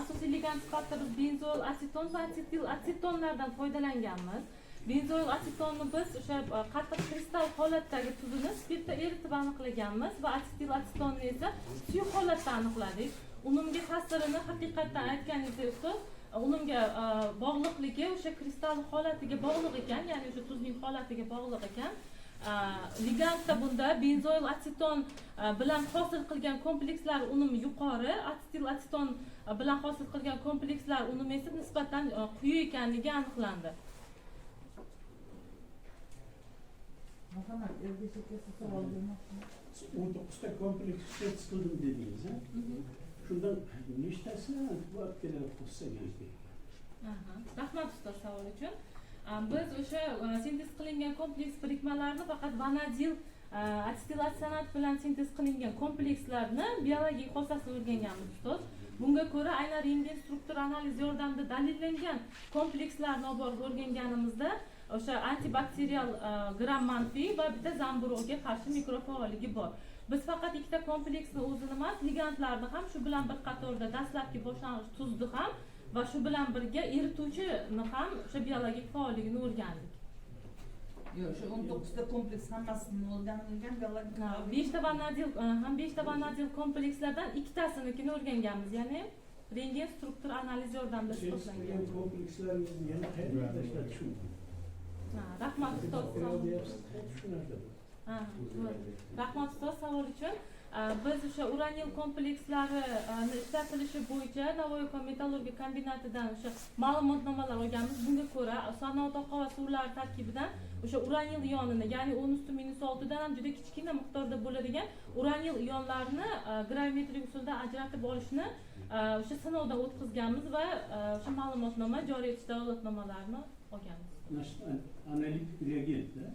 asosiy ligand sifatida biz benzoil aseton va asetil asetonlardan foydalanganmiz. Benzoil asetonni biz o'sha qattiq kristal holatdagi tuzini spirtda eritib aniqlaganmiz va asetil asetonni esa suyuq holatda aniqladik. Unumga ta'sirini haqiqatdan aytganingizdek, ustoz, unumga bog'liqligi o'sha kristal holatiga bog'liq ekan, ya'ni o'sha tuzning holatiga bog'liq ekan. Ligandda bunda benzoil aseton bilan hosil qilgan komplekslar unumi yuqori, asetil aseton bilan hosil qilgan komplekslar unumi esa nisbatan quyi ekanligi aniqlandi. Marhamat, Ergash aka, siz savol bermoqchisiz. 19 ta kompleks sintez qildim dedingiz, a? Shundan nechtasi antibiotiklar qo'shsangiz? Aha. Rahmat, ustoz, savol uchun. Biz o'sha sintez qilingan kompleks birikmalarni faqat vanadil asetil bilan sintez qilingan komplekslarni biologik xosasini o'rganganmiz, ustoz. Bunga ko'ra, aynan rentgen struktura analizi yordamida dalillangan komplekslarni olib borib o'rganganimizda o'sha antibakterial, gram manfiy va bitta zamburug'ga qarshi mikrofaolligi bor. Biz faqat ikkita kompleksni o'zini emas, ligandlarni ham, shu bilan bir qatorda dastlabki boshlang'ich tuzni ham va shu bilan birga erituvchini ham o'sha biologik faolligini o'rgandik. Yo'q, shu 19 ta kompleks hammasini o'rganilgan biologik Ha, beshta vanadil ham, beshta vanadil komplekslardan ikkitasinikini o'rganganmiz, ya'ni rentgen struktura analizi yordamida Sintez isbotlangan. qilgan komplekslaringizni yana qayerda ishlatish mumkin? Ha, rahmat, ustoz. Deyapsiz, tushunarli. Ha, to'g'ri. Rahmat, ustoz, savol uchun. Biz o'sha uranil komplekslarini ishlatilishi bo'yicha Navoiy kon metallurgiya kombinatidan o'sha ma'lumotnomalar olganmiz. Bunga ko'ra, sanoat oqova suvlari tarkibidan o'sha uranil ionini, ya'ni 10 üsti minus 6dan ham juda kichkina miqdorda bo'ladigan uranil ionlarini gravimetrik usulda ajratib olishni o'sha sinovdan o'tkazganmiz va o'sha ma'lumotnoma joriy etish dalolatnomalarini olganmiz. Значит, аналитик реагент, да?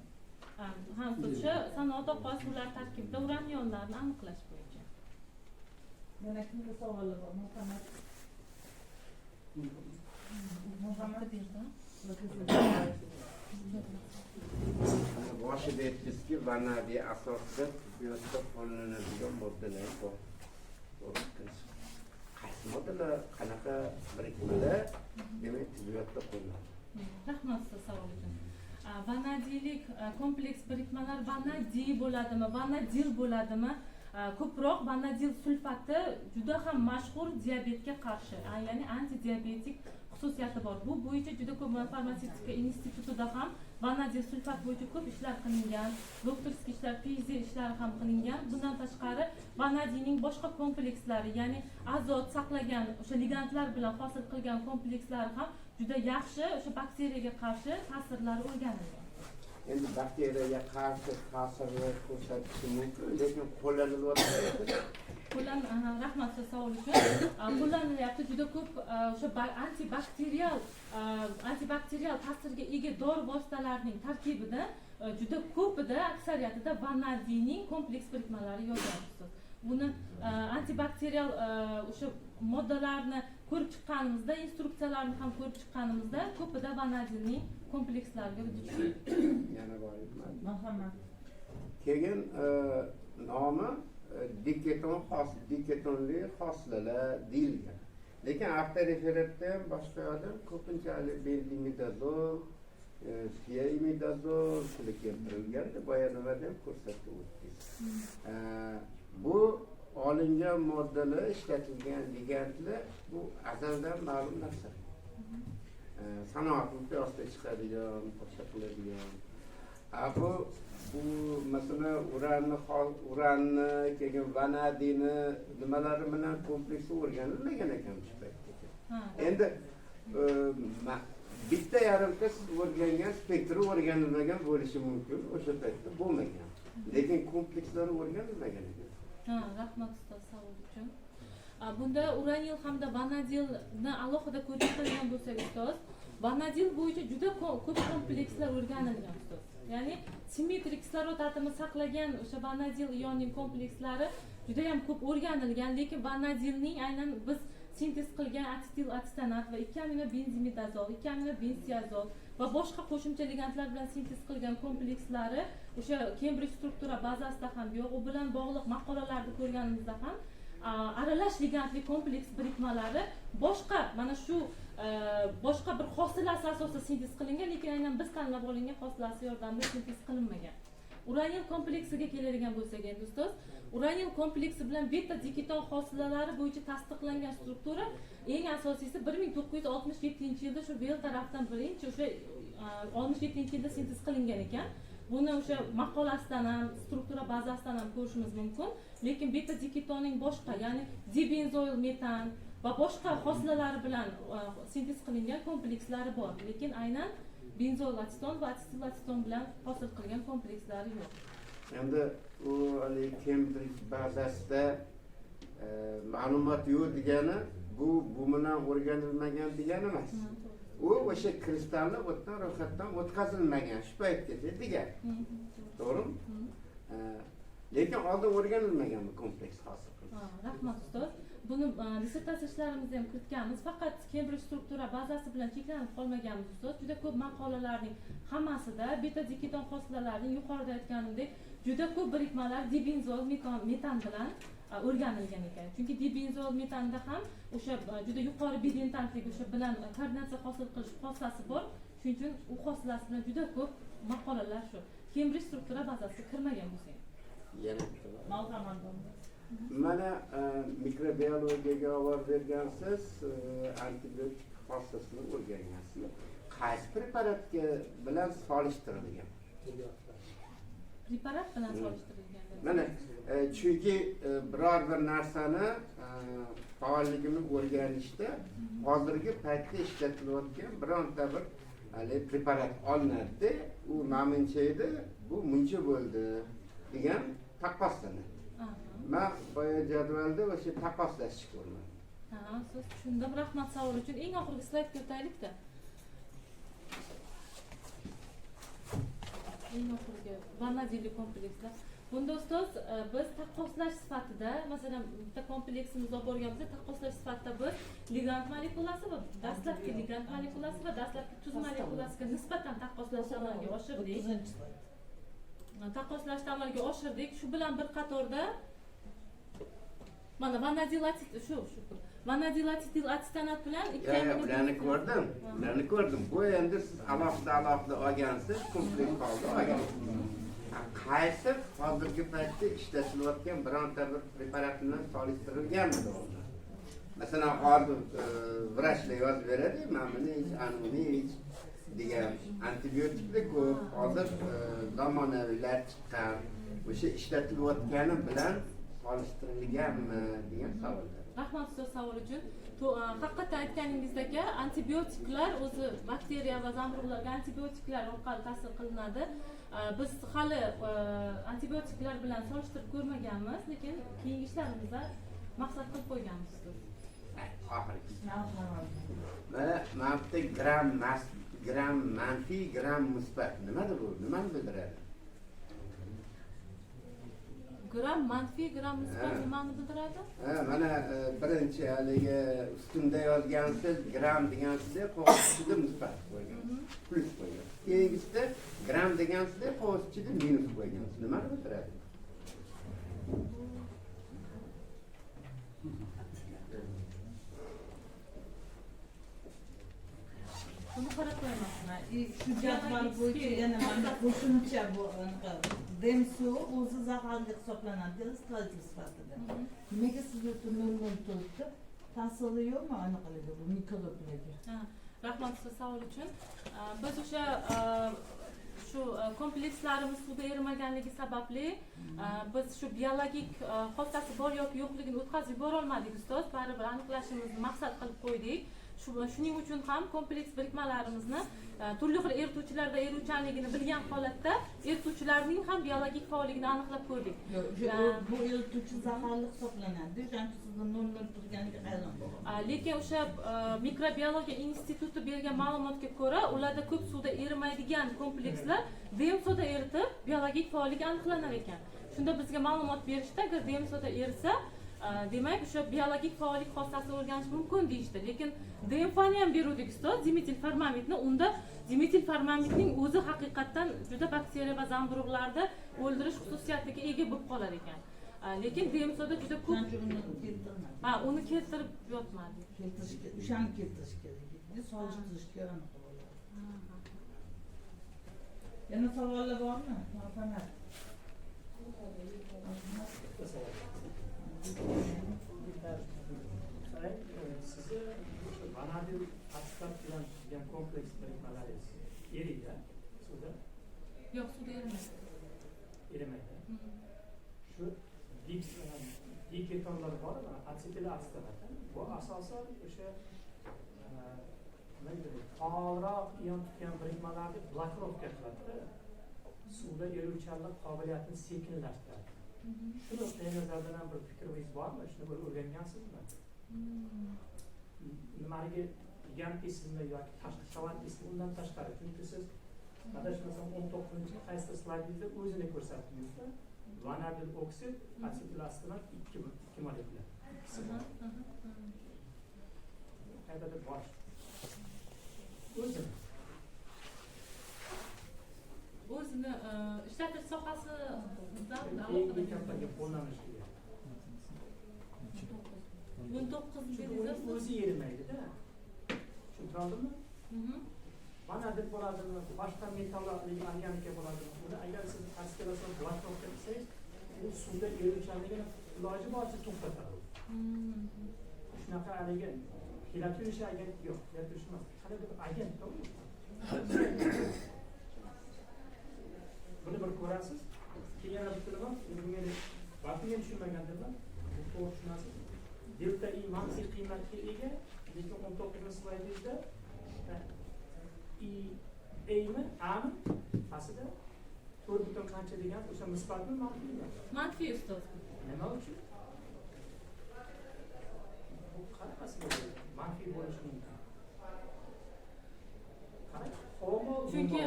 Ha, o'sha sanoat oqova suvlari tarkibida uran ionlarini aniqlash bo'yicha. Yana kimga savollar bor? Marhamat. Marhamat. Professor. Ana boshida aytdingizki, vanadiy asosida tibbiyotda qo'llanadigan moddalar bor. To'g'ri. Qaysi moddalar, qanaqa birikmalar, demak, tibbiyotda qo'llanadi? Rahmat sizga savol uchun. Vanadiylik kompleks birikmalar vanadiy bo'ladimi, vanadil bo'ladimi? Ko'proq vanadil sulfati juda ham mashhur diabetga qarshi, ya'ni antidiabetik xususiyati bor. Bu bo'yicha juda ko'p farmatsevtika institutida ham vanadil sulfat bo'yicha ko'p ishlar qilingan, докторский ishlar, PhD ishlari ham qilingan. Bundan tashqari, vanadiyning boshqa komplekslari, ya'ni azot saqlagan o'sha ligandlar bilan hosil qilgan komplekslari ham juda yaxshi o'sha bakteriyaga qarshi ta'sirlari o'rganilgan. Endi bakteriyaga qarshi ta'sirni ko'rsatishi mumkin, lekin qo'llanilyapti. Qo'llan, rahmat siz savol uchun. Qo'llanilyapti juda ko'p, o'sha antibakterial ta'sirga ega dori vositalarining tarkibida juda ko'pida, aksariyatida vanadiyning kompleks birikmalari yozgan, ustoz. Buni antibakterial o'sha moddalarni ko'rib chiqqanimizda, instruksiyalarni ham ko'rib chiqqanimizda ko'pida vanadiyning komplekslariga duch keldik. Yana bor edi. Marhamat. Keyin nomi diketon xos, diketonli hosilalar deyilgan. Lekin avtoreferatda ham, boshqa yoqda ham ko'pincha benzimidazol, tiaimidazol tili keltirilganda, boya nimada ham ko'rsatib o'tdingiz. Bu olingan moddalar, ishlatilgan ligandlar, bu azaldan ma'lum narsa. Sanoat miqyosida chiqadigan, boshqa qiladigan. Bu masalan, uranni, keyin vanadiyni nimalari bilan kompleksi o'rganilmagan ekan shu paytgacha. Endi bitta yarimta siz o'rgangan spektri o'rganilmagan bo'lishi mumkin, o'sha paytda bo'lmagan. Lekin komplekslari o'rganilmagan ekan. Ha, rahmat, ustoz, savol uchun. Bunda uranil hamda vanadilni alohida ko'rib chiqadigan bo'lsak, ustoz, vanadil bo'yicha juda ko'p komplekslar o'rganilgan, ustoz. Ya'ni simmetrik kislorod atomi saqlagan o'sha vanadil ionining komplekslari juda ham ko'p o'rganilgan, lekin vanadilning aynan biz sintez qilgan asetil asetonat va 2 amino benzimidazol, 2 amino benztiazol va Va boshqa qo'shimcha ligandlar bilan sintez qilgan komplekslari o'sha Kembrij struktura bazasida ham yo'q. U bilan bog'liq maqolalarni ko'rganimizda ham aralash ligandli kompleks birikmalari boshqa, mana shu boshqa bir hosilasi asosida sintez qilingan, lekin aynan biz tanlab olingan hosilasi yordamida sintez qilinmagan. Uranil kompleksiga keladigan bo'lsak endi, ustoz, uranil kompleksi bilan beta diketon hosilalari bo'yicha tasdiqlangan struktura, eng asosiysi, 1967-yilda shu Bell tarafdan birinchi o'sha 67-yilda sintez qilingan ekan. Buni o'sha maqolasidan ham, struktura bazasidan ham ko'rishimiz mumkin. Lekin beta diketonning boshqa, ya'ni dibenzoil metan va boshqa hosilalari bilan sintez qilingan komplekslari bor, lekin aynan benzoil aseton va asetil aseton bilan hosil qilgan komplekslari yo'q. Endi u haligi Kembrij bazasida ma'lumot yo'q degani, bu bilan o'rganilmagan degani emas. U o'sha kristalni u yerdan ro'yxatdan o'tkazilmagan shu paytgacha degan. To'g'rimi? Lekin oldin o'rganilmagan bu kompleks hosil qilish. Rahmat, ustoz. Buni dissertatsiya ishlarimizda ham kiritganmiz. Faqat Kembrij struktura bazasi bilan cheklanib qolmaganmiz, ustoz. Juda ko'p maqolalarning hammasida beta diketon hosilalarining, yuqorida aytganimdek, juda ko'p birikmalar dibenzol metan bilan o'rganilgan ekan. Chunki dibenzol metanda ham o'sha juda yuqori bidentantlik, o'sha bilan koordinatsiya hosil qilish xossasi bor. Shuning uchun u hosilasi bilan juda ko'p maqolalar shu Kembrij struktura bazasiga kirmagan bo'lsa ham. Yana Marhamat. Mana mikrobiologiyaga ovoz bergansiz, antibiotik xosasini o'rgangansiz. Qaysi preparatga bilan solishtirilgan? Preparat bilan solishtirilgan. Mana chunki biror bir narsani faolligini o'rganishda hozirgi paytda ishlatilayotgan bironta bir haligi preparat olinadi, u mana edi, bu muncha bo'ldi degan taqqoslanadi. Man boya jadvalda o'sha taqqoslashni ko'rmadim. Ha, siz tushundim. Rahmat savol uchun. Eng oxirgi slaydga o'taylik-da. Eng oxirgi vanadiyli komplekslar. Bunda, ustoz, biz taqqoslash sifatida, masalan, bitta kompleksimizni olib borganimizda, taqqoslash sifatida biz ligand molekulasi va dastlabki ligand molekulasi va dastlabki tuz molekulasiga nisbatan taqqoslashni amalga oshirdik. 30-slayd. Taqqoslashni amalga oshirdik. Shu bilan bir qatorda mana vanadilatit, shu vanadilatil asetonat bilan ikki Yo'q, ularni ko'rdim. Ularni ko'rdim. Bu endi siz alohida alohida olgansiz, kompleks holda olgansiz. Qaysi hozirgi paytda ishlatilayotgan bironta bir preparat bilan solishtirilganmi dori? Masalan, hozir vrachlar yozib beradi, mana buni ich, ana buni ich degan antibiotiklar ko'p. Hozir zamonaviylar chiqqan. O'sha ishlatilayotgani bilan solishtirilganmi degan savollar. Rahmat, ustoz, savol uchun. Haqiqatdan aytganingizdek, antibiotiklar o'zi bakteriya va zamburug'larga antibiotiklar orqali ta'sir qilinadi. Biz hali antibiotiklar bilan solishtirib ko'rmaganmiz, lekin keyingi ishlarimizda maqsad qilib qo'yganmiz, ustoz. Oxirgisi. Mana bitta gram mas, gram manfiy, gram musbat. Nimadir bu? Nimani bildiradi? Gram manfiy, gram musbat nimani bildiradi? Ha, mana birinchi haligi ustunda yozgansiz, gram degansizda qog'oz ichida musbat qo'ygansiz. Plyus qo'ygansiz. Keyingisida gram degansizda qog'oz ichida minus qo'ygansiz. Nimani bildiradi? Buni qarab qo'yaman. Shu jadval bo'yicha yana mana qo'shimcha bu anaqa DMSO o'zi zaharli hisoblanadi строитель sifatida. Nimaga siz o'ta 0,04 ta'siri yo'qmi anaqalarga, bu mikroblarga? Rahmat siz savol uchun. Biz o'sha shu komplekslarimiz suvda erimaganligi sababli biz shu biologik xossasi bor yoki yo'qligini o'tkazib yubora olmadik, ustoz. Baribir aniqlashimizni maqsad qilib qo'ydik. Shuning uchun ham kompleks birikmalarimizni turli xil erituvchilarda eruvchanligini bilgan holatda erituvchilarning ham biologik faolligini aniqlab ko'rdik. Yo'q, bu erituvchi zaharli hisoblanadi. O'shaning uchun sizni 0,0 turganiga hayron bo'ldim. Lekin o'sha mikrobiologiya instituti bergan ma'lumotga ko'ra, ularda ko'p suvda erimaydigan komplekslar DMSOda eritib biologik faolligi aniqlanar ekan. Shunda bizga ma'lumot berishdi, agar DMSOda erisa Demak, o'sha biologik faollik xossasini o'rganish mumkin deyishdi. Lekin DMFni ham beruvdik, ustoz, dimetilformamidni. Unda dimetilformamidning o'zi haqiqatdan juda bakteriya va zamburug'larni o'ldirish xususiyatiga ega bo'lib qolar ekan. Lekin DMSOda juda ko'p Shuning uchun uni keltirmadi. Ha, uni keltirib yotmadik. Keltirish, o'shani keltirish kerak edi, solishtirishga anaqa bo'ladi. Yana savollar bormi? Marhamat. Bitta savol. Qarang, sizni o'sha vanadil asetat bilan tuzgan kompleks birikmalaringiz eriydi suvda? Yo'q, suvda erimaydi. Erimaydi. Shu diketonlar bor, mana atsetil asetat. Bu asosan o'sha nima deydi, faolroq ion tutgan birikmalarni blokirovka qiladida, suvda eruvchanlik qobiliyatini sekinlashtiradi. Shu nuqtai nazardan ham bir fikringiz bormi? Shuni bir o'rgangansizmi? Nimaligi deysizmi yoki tashqi deysizmi undan tashqari? Chunki siz adashmasam 19 qaysi slaydingizda o'zini ko'rsatdingizda, vanadil oksid, atsetil asetat ikki molekula. Ikkisi bor. Qayerdadir bor. O'zini. O'zini ishlatish sohasidan Keyingi etaplarga qo'llanishiga. 19 Chunki dedingiz. o'zi erimaydida. Tushuntirdimmi? Vanadil bo'ladimi, boshqa metallar organika bo'ladimi? Uni agar siz atsetil blokirovka qilsangiz, u suvda eruvchanligini iloji boricha to'xtatadi. Shunaqa haligi xelatirish agent yo'q, xelatirish emas. Qandaydir agentda u. Buni bir ko'rasiz. Keyin yana bitta nima, bunga balki men tushunmagandirman. Bu to'g'ri tushunasiz. Delta I manfiy qiymatga ega, lekin 19 slaydingizda I A'mi, A'mi aslida 4 butun qancha degan o'sha musbatmi, manfiymi? Manfiy, ustoz. Nima uchun? Bu qanaqasi bo'ladi? Manfiy bo'lishi mumkin. Qarang, homo Chunki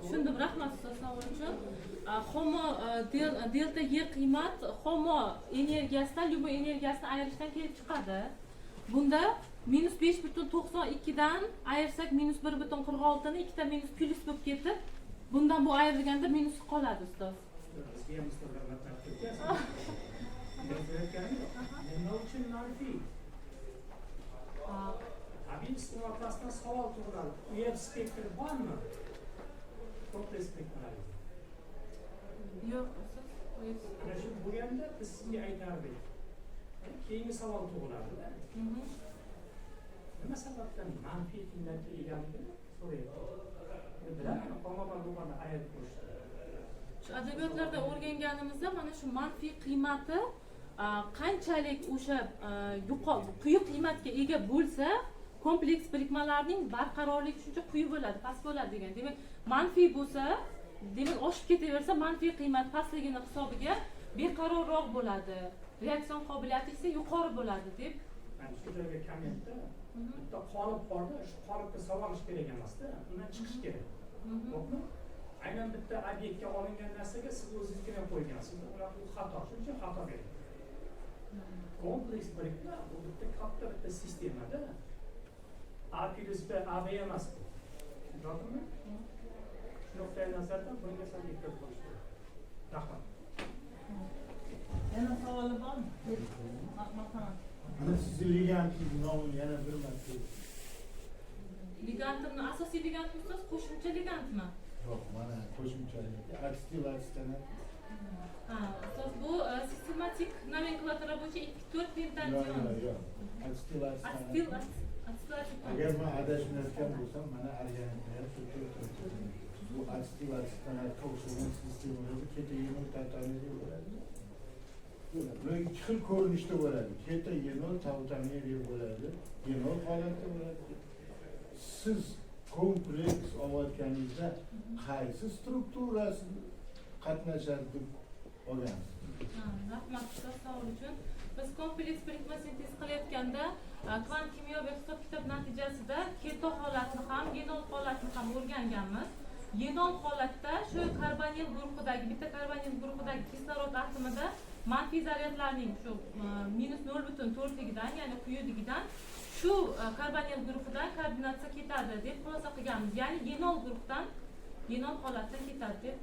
tushundim, rahmat ustoz savol uchun. Homo delta E qiymat homo energiyasidan LUMO energiyasini ayirishdan kelib chiqadi. Bunda minus 5,92 dan ayirsak minus 1,46 ni ikkita minus plyus bo'lib ketib, bundan bu ayrilganda minus qoladi, ustoz. Bizga ham ustozlar yo'q. Nima uchun manfiy? Tabiiy orqasidan savol tug'iladi. UF spektri bormi? Kompleks spektrlaringizda. Yo'q, ustoz. Ana shu bo'lganda biz sizga aytardik. Keyingi savol tug'iladi-da. Nima sababdan manfiy qiymatga egaligini so'rayapti. Bilaman, homo va LUMOni ayirib ko'rishdi. Shu adabiyotlarda o'rganganimizda mana shu manfiy qiymati qanchalik o'sha quyi qiymatga ega bo'lsa, kompleks birikmalarning barqarorligi shuncha quyi bo'ladi, past bo'ladi degan. Demak, manfiy bo'lsa, demak oshib ketaversa manfiy qiymat pastligini hisobiga beqarorroq bo'ladi. Reaksion qobiliyati esa yuqori bo'ladi deb. Mana shu joyga kommentda bitta qolip borda, shu qolipga savolish kerak emasda, undan chiqish kerak. To'g'rimi? Aynan bitta obyektga olingan narsaga siz o'zingizgina qo'ygansiz. Unaqa u xato, shuning uchun xato beradi. Kompleks birikma bu bitta katta bitta sistemada. A plyus B, A B emas bu. Tushundingmi? Shu nuqtai nazardan bunga sal ehtiyot bo'lish kerak. Rahmat. Yana savoli bormi? Marhamat. Mana sizni ligandingiz nomini yana bir marta. Ligandimni asosiy ligandmi ustoz, qo'shimcha ligandmi? Yo'q, mana qo'shimcha atsetil asetonat. Ha, ustoz, bu sistematik nomenklatura bo'yicha 2,4 pentantion. Yo'q, yo'q. Atsetil asetonat. Atsetil aseton. Agar men adashmayotgan bo'lsam, mana organikada ham shu turibdi. Bu atsetil asetonatga o'xshagan sistemalarda ketoenol tautomeriya bo'ladi. Bular ikki xil ko'rinishda bo'ladi. Ketoenol tautomeriya bo'ladi, enol holatda bo'ladi. Siz kompleks olayotganingizda qaysi strukturasi qatnashadi deb olgansiz? Rahmat ustoz savol uchun. Biz kompleks birikma sintez qilayotganda kvant kimyoviy hisob kitob natijasida keto holatni ham, enol holatni ham o'rganganmiz. Enol holatda shu karbonil guruhidagi bitta karbonil guruhidagi kislorod atomida Manfiy zaryadlarning shu -0,4ligidan, ya'ni quyiligidan shu karbonil guruhidan koordinatsiya ketadi deb xulosa qilganmiz. Ya'ni yenol guruhdan, yenol holatdan ketadi deb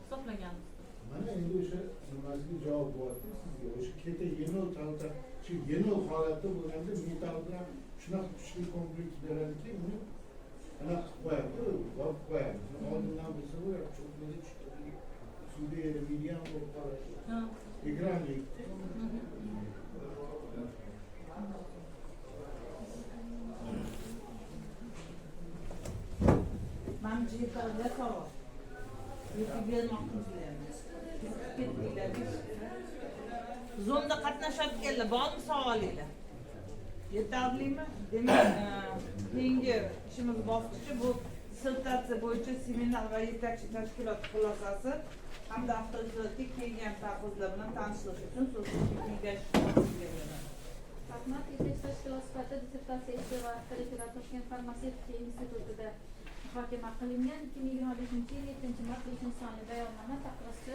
hisoblaganmiz. Mana endi o'sha nimasiga javob bo'lyapti sizga. O'sha keta yenol tarafda, shu yenol holatda bo'lganda metall bilan shunaqa kuchli kompleks beradiki, uni anaqa qilib qo'yadi, yopib qo'yadi. Oldindan bilsa bo'ladi, cho'kmada tushdi, suvda erimaydigan bo'lib qoladi. Ekranlikda. Manimcha yetarli savol. Yoki bermoqchimisizlar? Ketdinglar. Zoomda qatnashayotganlar bormi savolinglar? Yetarlimi? Demak, keyingi ishimiz bosqichi bu dissertatsiya bo'yicha seminar va yetakchi tashkilot xulosasi hamda avtoritetga kelgan taqrizlar bilan tanishish uchun so'zni kengash beraman. Rahmat. Yetakchi tashkilot sifatida dissertatsiya ishi va avtoritet Toshkent farmatsevtika institutida muhokama qilingan 2025-yil 7-mart 5-sonli bayonnoma taqrizchi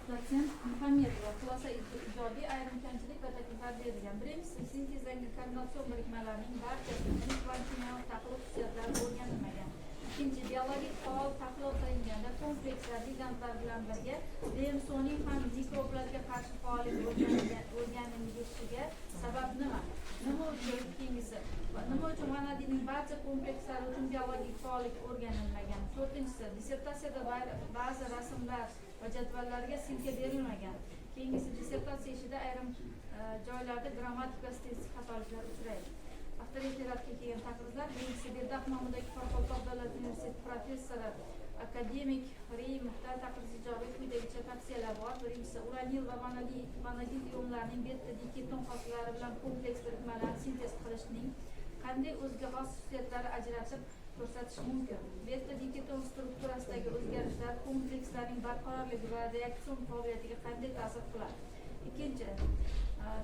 dotsent Muhammedova. Xulosa ijobiy, ayrim kamchilik va takliflar berilgan. Birinchisi, sintezlangan kombinatsion birikmalarning barchasi kvant kimyoviy tahlil xususiyatlari o'rganilmagan. Ikkinchi, biologik faol tahlil qilinganda komplekslar ligandlar bilan birga DMSOning ham mikroblarga qarshi faolligi o'rganilishiga sabab nima? Nima uchun keyingisi? Nima uchun vanadiyning barcha komplekslari uchun biologik faollik o'rganilmagan? To'rtinchisi, dissertatsiyada ba'zi rasmlar va jadvallarga ссылка berilmagan. Keyingisi, dissertatsiya ishida ayrim joylarda grammatik va stilistik xatoliklar uchraydi. Avtoritetga kelgan taqrizlar. Birinchisi, Berdaq nomidagi Qoraqalpoq davlat universiteti professori akademik Reimovdan taqriz ijobiy quyidagicha tavsiyalar bor. Birinchisi, uranil va vanadid ionlarining beta diketon hosillari bilan kompleks birikmalarni sintez qilishning qanday o'ziga xos xususiyatlari ajratib ko'rsatish mumkin? Beta diketon strukturasidagi o'zgarishlar komplekslarning barqarorligi va reaksion qobiliyatiga qanday ta'sir qiladi? Ikkinchi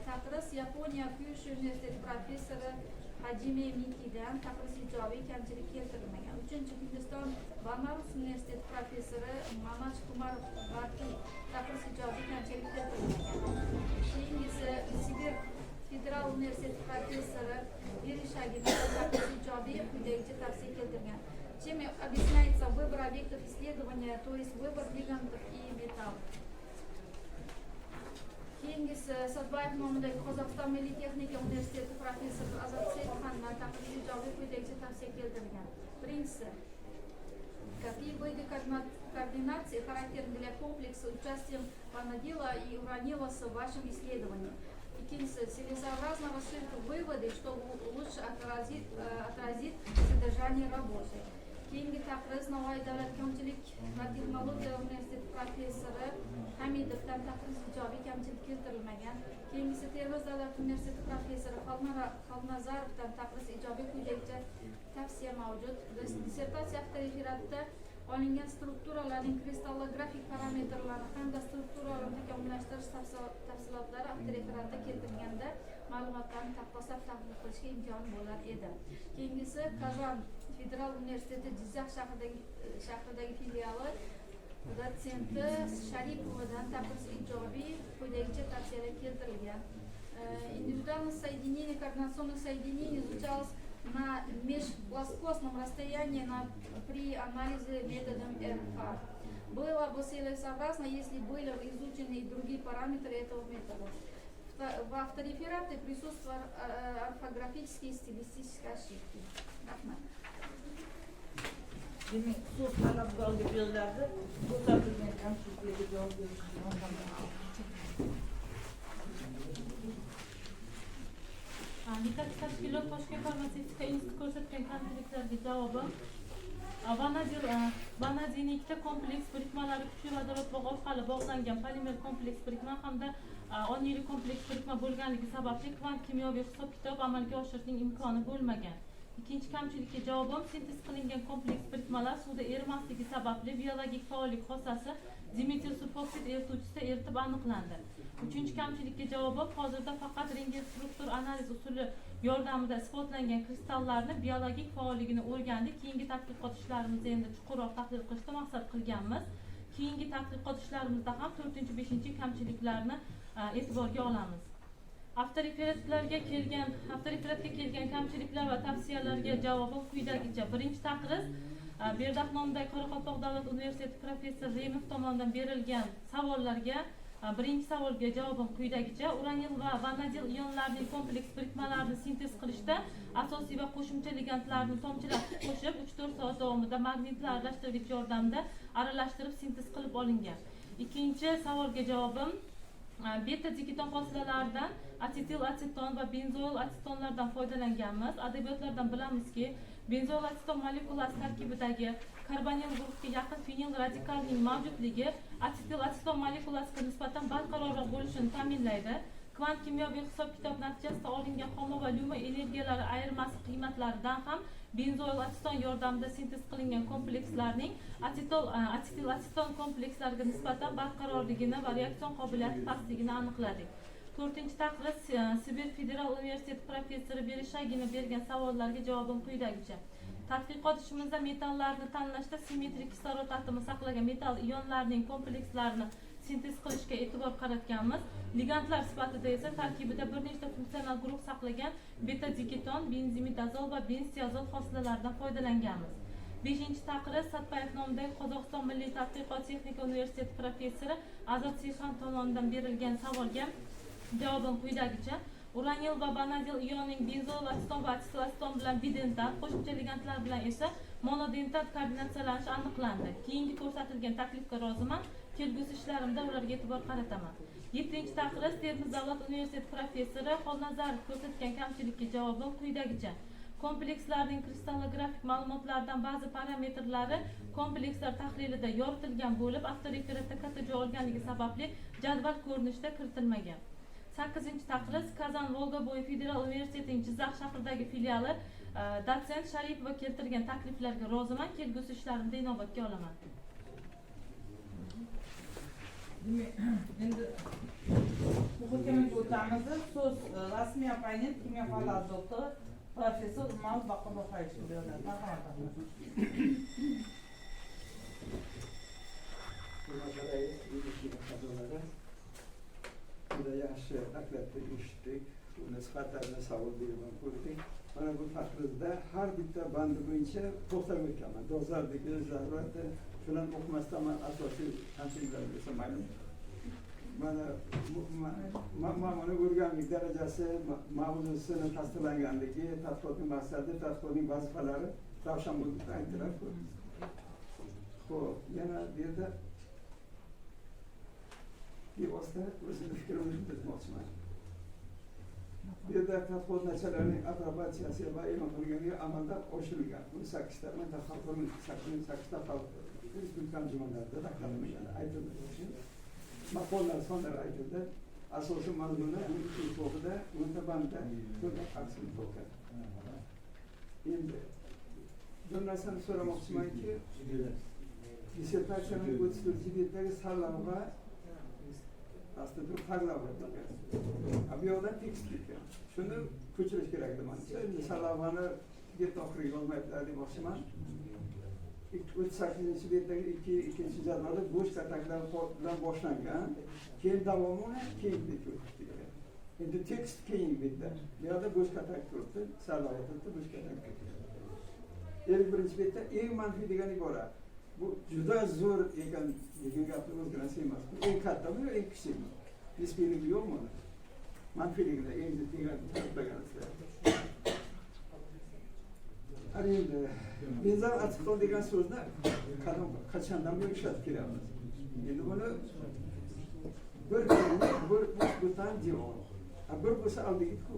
taqriz Yaponiya Kyushu universiteti professori Hajime Mikidan taqriz ijobiy, kamchilik keltirilmagan. Uchinchi, Hindiston Banaras universiteti professori Manoj Kumar Bharti taqriz ijobiy, kamchilik keltirilmagan. Keyingisi, Sibir federal universiteti professori Vereshchagina taqriz ijobiy, quyidagicha tavsiya keltirgan. Чем объясняется выбор объектов исследования, то есть выбор лигандов и металлов? Keyingisi, Satbayev nomidagi Qozog'iston Milliy texnika universiteti professori Azat Seyitxondan taqriz ijobiy, quyidagicha tavsiya keltirilgan. Birinchisi, какие виды координации характерны для комплекса с участием ванадила и уранила в вашем исследовании? Ikkinchisi, целесообразно расширить выводы, чтобы лучше отразить содержание работы. Keyingi taqriz Navoiy davlat konchilik va texnologiya universiteti professori Hamidovdan taqriz ijobiy, kamchilik keltirilmagan. Keyingisi, Termiz davlat universiteti professori Xolnazarovdan taqriz ijobiy, quyidagicha tavsiya mavjud. Dissertatsiya avtoreferatida olingan strukturalarning kristallografik parametrlari hamda strukturalarni takomillashtirish tafsilotlari avtoreferatda keltirilganda ma'lumotlarni taqqoslab tahlil qilishga imkon bo'lar edi. Keyingisi, Kazan federal universiteti Jizzax shahridagi filiali dotsenti Sharipovadan taqriz ijobiy, quyidagicha tavsiyalar keltirilgan. Индивидуальное соединение координационных соединений изучалось на межплоскостном расстоянии при анализе методом РФА. Было бы целесообразно, если были изучены и другие параметры этого метода. В автореферате присутствуют орфографические и стилистические ошибки. Rahmat. Demak, so'z talabgorga beriladi. Ko'rsatilgan kamchiliklarga javob berish uchun. Yetakchi tashkilot Toshkent farmatsevtika instituti ko'rsatgan kamchiliklarga javobim. Vanadiyning ikkita kompleks birikmalari kuchli vodorod bog'i orqali bog'langan polimer kompleks birikma hamda oniyli kompleks birikma bo'lganligi sababli kvant kimyoviy hisob-kitob amalga oshirishning imkoni bo'lmagan. Ikkinchi kamchilikka javobim, sintez qilingan kompleks birikmalar suvda erimasligi sababli biologik faollik xossasi dimetil sulfoksid erituvchisida eritib aniqlandi. Uchinchi kamchilikka javobim, hozirda faqat rentgen struktur analiz usuli yordamida isbotlangan kristallarni biologik faolligini o'rgandik. Keyingi tadqiqot ishlarimizni endi chuqurroq tahlil qilishni maqsad qilganmiz. Keyingi tadqiqot ishlarimizda ham 4-, 5 kamchiliklarni e'tiborga olamiz. Avtoreferatga kelgan kamchiliklar va tavsiyalarga javobim quyidagicha. Birinchi taqriz Berdaq nomidagi Qoraqalpoq davlat universiteti professor Reymov tomonidan berilgan savollarga, birinchi savolga javobim quyidagicha: uranil va vanadil ionlarining kompleks birikmalarini sintez qilishda asosiy va qo'shimcha ligandlarni tomchilatib qo'shib, 3-4 soat davomida magnitli aralashtirgich yordamida aralashtirib sintez qilib olingan. Ikkinchi savolga javobim: beta diketon hosilalaridan asetil aseton va benzoil asetonlardan foydalanganmiz. Adabiyotlardan bilamizki, benzoil aseton molekulasi tarkibidagi karbonil guruhga yaqin fenil radikalning mavjudligi asetil aseton molekulasiga nisbatan barqarorroq bo'lishini ta'minlaydi. Kvant kimyoviy hisob kitob natijasida olingan HOMO va LUMO energiyalari ayirmasi qiymatlaridan ham benzoil aseton yordamida sintez qilingan komplekslarning asetil aseton komplekslariga nisbatan barqarorligini va reaksion qobiliyati pastligini aniqladik. To'rtinchi taqriz Sibir federal universiteti professori Vereshchagina bergan savollarga javobim quyidagicha: tadqiqot ishimizda metallarni tanlashda simmetrik kislorod atomi saqlagan metall ionlarining komplekslarini sintez qilishga e'tibor qaratganmiz. Ligandlar sifatida esa tarkibida bir nechta funksional guruh saqlagan beta diketon, benzimidazol va benztiazol hosilalaridan foydalanganmiz. Beshinchi taqriz Satpayev nomidagi Qozog'iston milliy tadqiqot texnika universiteti professori Azat Seyxan tomonidan berilgan savolga javobim quyidagicha: uranil va vanadil ionining benzoil aseton va asetil aseton bilan bidentat, qo'shimcha ligandlar bilan esa monodentat koordinatsiyalanishi aniqlandi. Keyingi ko'rsatilgan taklifga roziman, kelgusi ishlarimda ularga e'tibor qarataman. Yettinchi taqriz Termiz davlat universiteti professori Xolnazarov ko'rsatgan kamchilikka javobim quyidagicha: komplekslarning kristallografik ma'lumotlaridan ba'zi parametrlari komplekslar tahlilida yoritilgan bo'lib, avtoreferatda katta joy olganligi sababli jadval ko'rinishida kiritilmagan. Sakkizinchi taqriz Kazan Volga bo'yi federal universitetining Jizzax shahridagi filiali dotsent Sharipova keltirgan takliflarga roziman, kelgusi ishlarimda inobatga olaman. Demak, endi muhokamaga o'tamiz. So'z rasmiy opponent, kimyo fanlari doktori, professor Umarov Baqo Boqayevichga beriladi. Marhamat, aka. Hurmatli rais, a'zolari, juda yaxshi dokladni eshitdik, uni sifatlarini savol berib ham ko'rdik. Mana bu taqrizda har bitta bandi bo'yicha to'xtab o'tganman. Dolzarbligi, zarurati, shularni o'qimasdan man asosiy kamchiliklarni desam maylimi? Mana mana buni o'rganlik darajasi, mavzusini tasdiqlanganligi, tadqiqotning maqsadi, tadqiqotning vazifalari ravshan bo'ldi, aytdilar. Ho'p, yana bu yerda bevosita o'zimni fikrimni bildirmoqchiman. Bu yerda tadqiqot natijalarining aprobatsiyasi va e'lon qilinganligi amalda oshirilgan. 18ta 8ta xalq respublika anjumanlarida doklad aytildi. Maqolalar sonlari aytildi. Asosiy mazmuni ikkinchi bobida, 10ta bandda to'liq aksini topgan. Endi bir narsani so'ramoqchimanki, dissertatsiyaning 34 betdagi sarlavha aslida bir parlavha degan. Bu yoqdan tekst ketgan. Shuni ko'chirish kerak edi manimcha. Endi sarlavhani bet oxiriga yozmayaptilar demoqchiman. 38 betdagi ikkinchi jadvalda bo'sh kataklar bilan boshlangan. Keyin davomini keyingi betga o'tib ketgan. Endi tekst keyingi betda. Bu yoqda bo'sh katak turibdi, sarlavha turibdi, bo'sh katak turibdi. 51 betda eng manfiy degan ibora. Bu juda zo'r ekan degan gapni o'zgarsa emas. Bu eng kattami yo eng kichikmi? Nisbiyligi yo'qmi uni? Manfiyligida eng degan ta'riflaganingizda. Ana endi benzoil aseton degan so'zni qachondan beri ishlatib kelyapmiz. Endi buni bir bir uch butan diol. Bir bo'lsa aldehid-ku.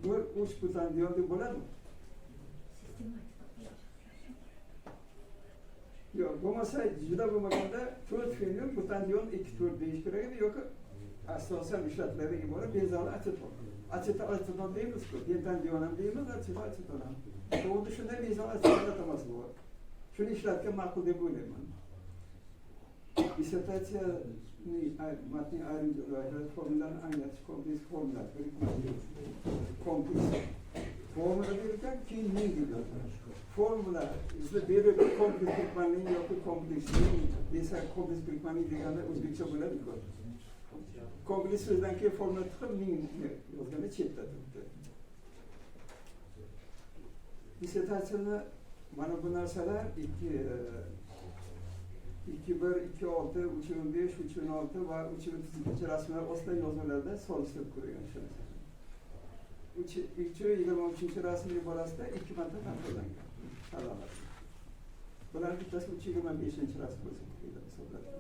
Bir uch butan diol deb bo'ladimi? Yo'q, bo'lmasa juda bo'lmaganda to'rt fenil butandion ikki to'rt deyish kerak edi yoki asosan ishlatiladigan ibora benzoil aseton. Aseton aseton deymiz-ku, pentandion ham deymiz, aseton aseton ham. Xuddi shunday benzoil aseton atamasi bor. Shuni ishlatgan ma'qul deb o'ylayman. Dissertatsiyaning matning ayrim joylarida formulalarni anglatish, kompleks formula, birikma kompleks. Formula berilgan, keyin ning deb yozgan. Formula sizda berib kompleks birikmaning yoki kompleksning desa, kompleks birikmaning deganda o'zbekcha bo'ladi-ku. Kompleks so'zidan keyin formula tiqib ning yozganda chetda turibdi. Dissertatsiyani mana bu narsalar 2 2 1 2 6 3 5 3 6 va 3 32 rasmlar ostida yozmalarda solishtirib ko'rgan shu narsani. 3 23 rasm iborasida 2 marta takrorlangan. Bular bittasi 3 25 rasm bo'lsa hisoblanadi.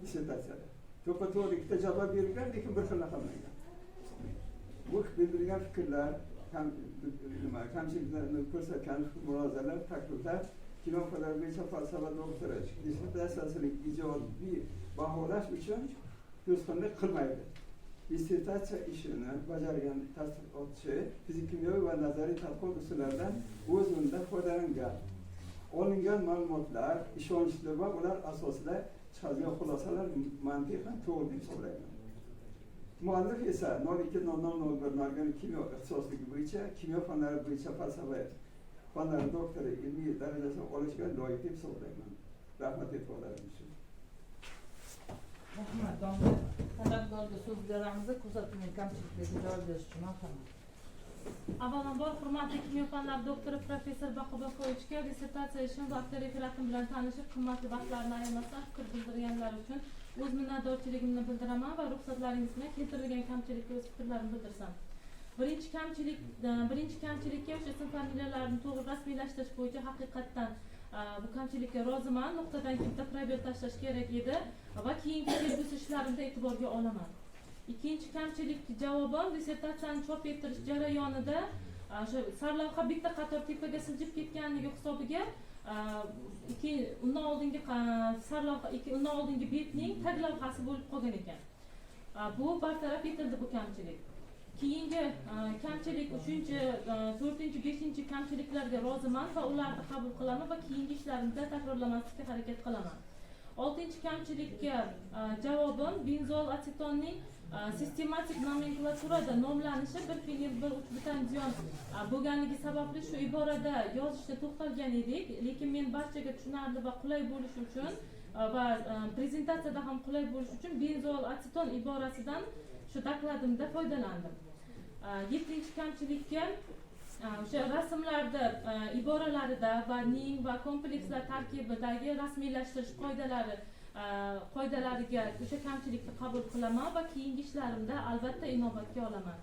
Dissertatsiyada. To'ppa-to'g'ri ikkita javob berilgan, lekin bir xil raqamlangan. Bu bildirilgan fikrlar, nima kamchiliklarni ko'rsatgan mulohazalar, takliflar kimyo fanlari bo'yicha falsafa doktori dissertatsiyasini ijobiy baholash uchun to'sqinlik qilmaydi. Dissertatsiya ishini bajargan tadqiqotchi fizik kimyoviy va nazariy tadqiqot usullaridan o'z o'rnida foydalangan. Olingan ma'lumotlar ishonchli va ular asosida chiqarilgan xulosalar mantiqan to'g'ri deb hisoblayman. Muallif esa 02.00.01 organik kimyo ixtisosligi bo'yicha kimyo fanlari bo'yicha falsafa fanlari doktori ilmiy darajasini olishga loyiq deb hisoblayman. Rahmat e'tiborlaringiz uchun. Rahmat, domla. Talabgorga so'z beramiz, ko'rsatilgan kamchiliklarga javob berish uchun marhamat. Avvalambor hurmatli kimyo fanlari doktori professor Baqo Boqoyevichga dissertatsiya ishim va avtoreferatim bilan tanishib, qimmatli vaqtlarini ayamasdan fikr bildirganlari uchun o'z minnatdorchiligimni bildiraman va ruxsatlaringiz bilan keltirilgan kamchilikka o'z fikrlarimni bildirsam. Birinchi kamchilikka o'sha ism familiyalarni to'g'ri rasmiylashtirish bo'yicha haqiqatdan bu kamchilikka roziman. Nuqtadan keyin bitta probel tashlash kerak edi va keyingi kelgusi ishlarimda e'tiborga olaman. Ikkinchi kamchilik javobim dissertatsiyani chop ettirish jarayonida o'sha sarlavha bitta qator tepaga siljib ketganligi hisobiga undan oldingi sarlavha, undan oldingi betning taglavhasi bo'lib qolgan ekan. Bu bartaraf etildi bu kamchilik. Keyingi kamchilik 3-chi, 4-chi, 5-chi kamchiliklarga roziman va ularni qabul qilaman va keyingi ishlarimda takrorlamaslikka harakat qilaman. 6-chi kamchilikka javobim benzol acetonning sistematik nomenklaturada nomlanishi bir fenil bir uch butandion bo'lganligi sababli shu iborada yozishda to'xtalgan edik, lekin men barchaga tushunarli va qulay bo'lishi uchun va prezentatsiyada ham qulay bo'lishi uchun benzol aceton iborasidan shu dokladimda foydalandim. 7-chi kamchilikka o'sha rasmlarda iboralarida va ning va komplekslar tarkibidagi rasmiylashtirish qoidalariga o'sha kamchilikni qabul qilaman va keyingi ishlarimda albatta inobatga olaman.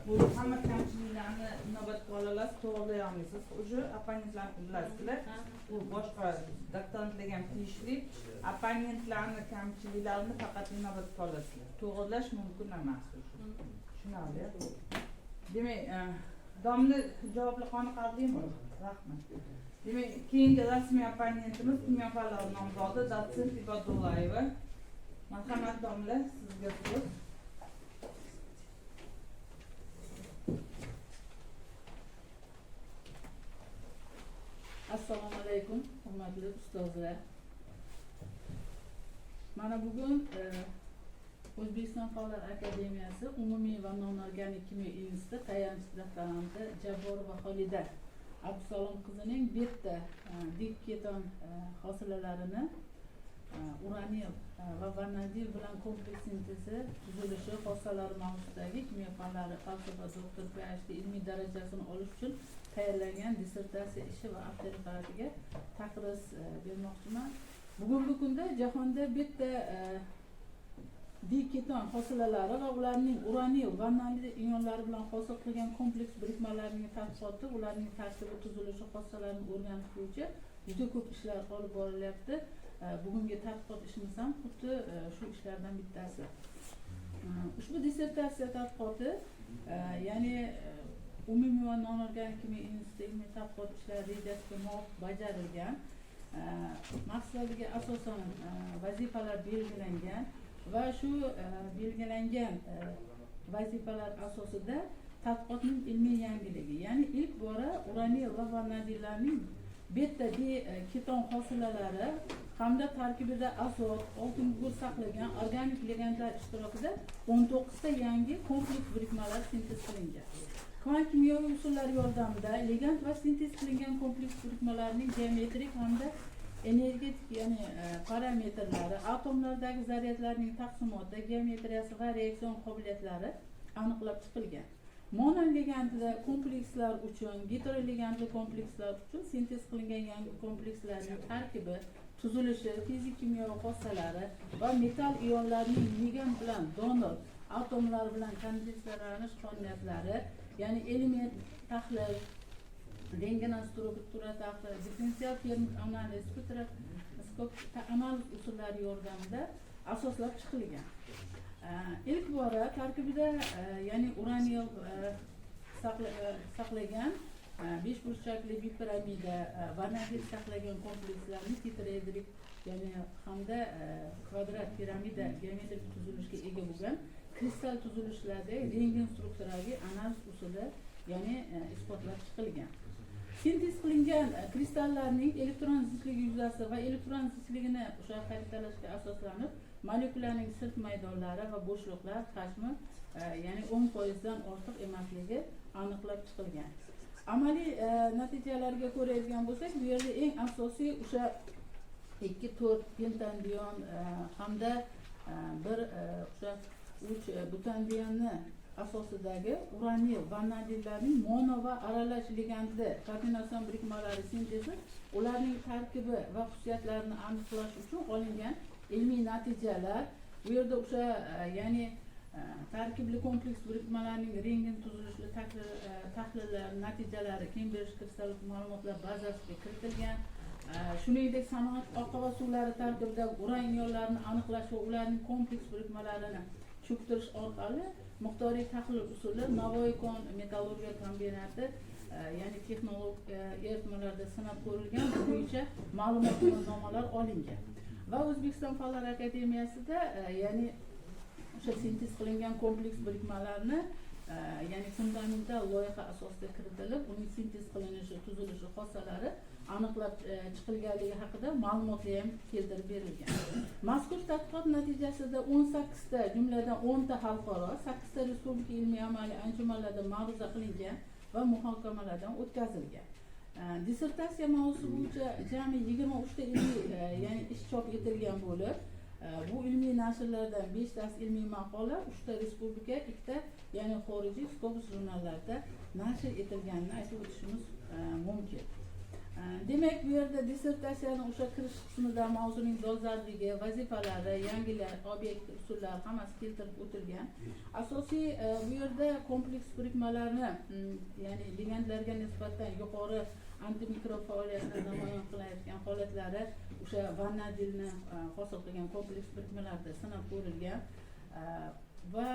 Bu hamma kamchiliklarni inobatga ola olasiz, to'g'rilay olmaysiz. Уже opponentlarni bilasizlar. Bu boshqa doktorantlarga ham tegishli. Opponentlarni kamchiliklarini faqat inobatga olasizlar. To'g'rilash mumkin emas. Tushunarli. Demak, domla javoblar qoniqarlimi? Rahmat. Demak, keyingi rasmiy opponentimiz kimyo fanlari nomzodi dotsent Ibodullayeva. Marhamat domla, sizga so'z. Assalomu alaykum, hurmatli ustozlar. Mana bugun O'zbekiston Fanlar Akademiyasi umumiy va nonorganik kimyo instituti tayanch doktoranti Jabborova Xolida Abdusalom qizining beta diketon hosilalarini uranil va vanadil bilan kompleks sintezi tuzilishi xossalari mavzusidagi kimyo fanlari falsafa doktor PhD ilmiy darajasini olish uchun tayyorlangan dissertatsiya ishi va avtoreferatiga taqriz bermoqchiman. Bugungi kunda jahonda beta diketon hosilalari va ularning uranil vanadil ionlari bilan hosil qilgan kompleks birikmalarining tadqiqoti, ularning tarkibi, tuzilishi, xossalarini o'rganish bo'yicha juda ko'p ishlar olib borilyapti. Bugungi tadqiqot ishimiz ham xuddi shu ishlardan bittasi. Ushbu dissertatsiya tadqiqoti, ya'ni umumiy va nonorganik kimyo instituti ilmiy tadqiqot ishlari rejasiga muvofiq bajarilgan, maqsadga asosan vazifalar belgilangan va shu belgilangan vazifalar asosida tadqiqotning ilmiy yangiligi, ya'ni ilk bora uranil va vanadillarning beta D keton hosilalari hamda tarkibida azot, oltin gugurt saqlagan organik ligandlar ishtirokida 19 ta yangi kompleks birikmalar sintez qilingan. Kvant kimyoviy usullar yordamida ligand va sintez qilingan kompleks birikmalarning geometrik hamda energetik, ya'ni parametrlari, atomlardagi zaryadlarning taqsimoti geometriyasi va reaksion qobiliyatlari aniqlab chiqilgan. Monoligandli komplekslar uchun, geteroligandli komplekslar uchun sintez qilingan yangi komplekslarning tarkibi, tuzilishi, fizik kimyoviy xossalari va metall ionlarining ligand bilan donor atomlar bilan kondensirlanish qonuniyatlari, ya'ni element tahlil, rentgen struktura tahlil, differensial termik analiz, spektroskopik analiz usullari yordamida asoslab chiqilgan. Ilk bora tarkibida ya'ni uranil saqlagan beshburchakli bipiramida vanadil saqlagan komplekslarni tetraedrik, ya'ni hamda kvadrat piramida geometrik tuzilishga ega bo'lgan kristal tuzilishlarda rentgen strukturaviy analiz usuli, ya'ni isbotlab chiqilgan. Sintez qilingan kristallarning elektron zichligi yuzasi va elektron zichligini o'sha xaritalashga asoslanib, molekulaning sirt maydonlari va bo'shliqlar hajmi ya'ni 10%dan ortiq emasligi aniqlab chiqilgan. Amaliy natijalarga ko'radigan bo'lsak, bu yerda eng asosiy o'sha 2,4 pentandion hamda 1 o'sha 3 butandionni asosidagi uranil vanadillarning mono va aralash ligandli koordinatsion birikmalari sintezi, ularning tarkibi va xususiyatlarini aniqlash uchun olingan ilmiy natijalar. Bu yerda o'sha ya'ni tarkibli kompleks birikmalarining rentgen tuzilishli tahlillar natijalari Kembrij kristal ma'lumotlar bazasiga kiritilgan. Shuningdek, sanoat oqova suvlari tarkibidagi uran ionlarini aniqlash va ularning kompleks birikmalarini cho'ktirish orqali miqdoriy tahlil usuli Navoiy kon metallurgiya kombinati ya'ni texnolog eritmalarda sinab ko'rilgan, bu bo'yicha ma'lumotnomalar olingan va O'zbekiston Fanlar akademiyasida ya'ni o'sha sintez qilingan kompleks birikmalarni ya'ni fundamental loyiha asosida kiritilib, uning sintez qilinishi, tuzilishi, xossalari aniqlab chiqilganligi haqida ma'lumotlar ham keltirib berilgan. Mazkur tadqiqot natijasida 18ta, jumladan 10ta xalqaro, sakkizta respublika ilmiy amaliy anjumanlarda ma'ruza qilingan va muhokamalardan o'tkazilgan. Dissertatsiya mavzusi bo'yicha jami 23ta ilmiy ya'ni ish chop etilgan bo'lib, bu ilmiy nashrlardan beshtasi ilmiy maqola, uchta respublika, ikkita ya'ni xorijiy Scopus jurnallarida nashr etilganini aytib o'tishimiz mumkin. Demak, bu yerda dissertatsiyani o'sha kirish qismida mavzuning dolzarbligi, vazifalari, yangilar, obyekt usullari hammasi keltirib o'tilgan. Asosiy bu yerda kompleks birikmalarni ya'ni ligandlarga nisbatan yuqori antimikrob faoliyatini namoyon qilayotgan holatlari o'sha vanadilni hosil qilgan kompleks birikmalarda sinab ko'rilgan. Va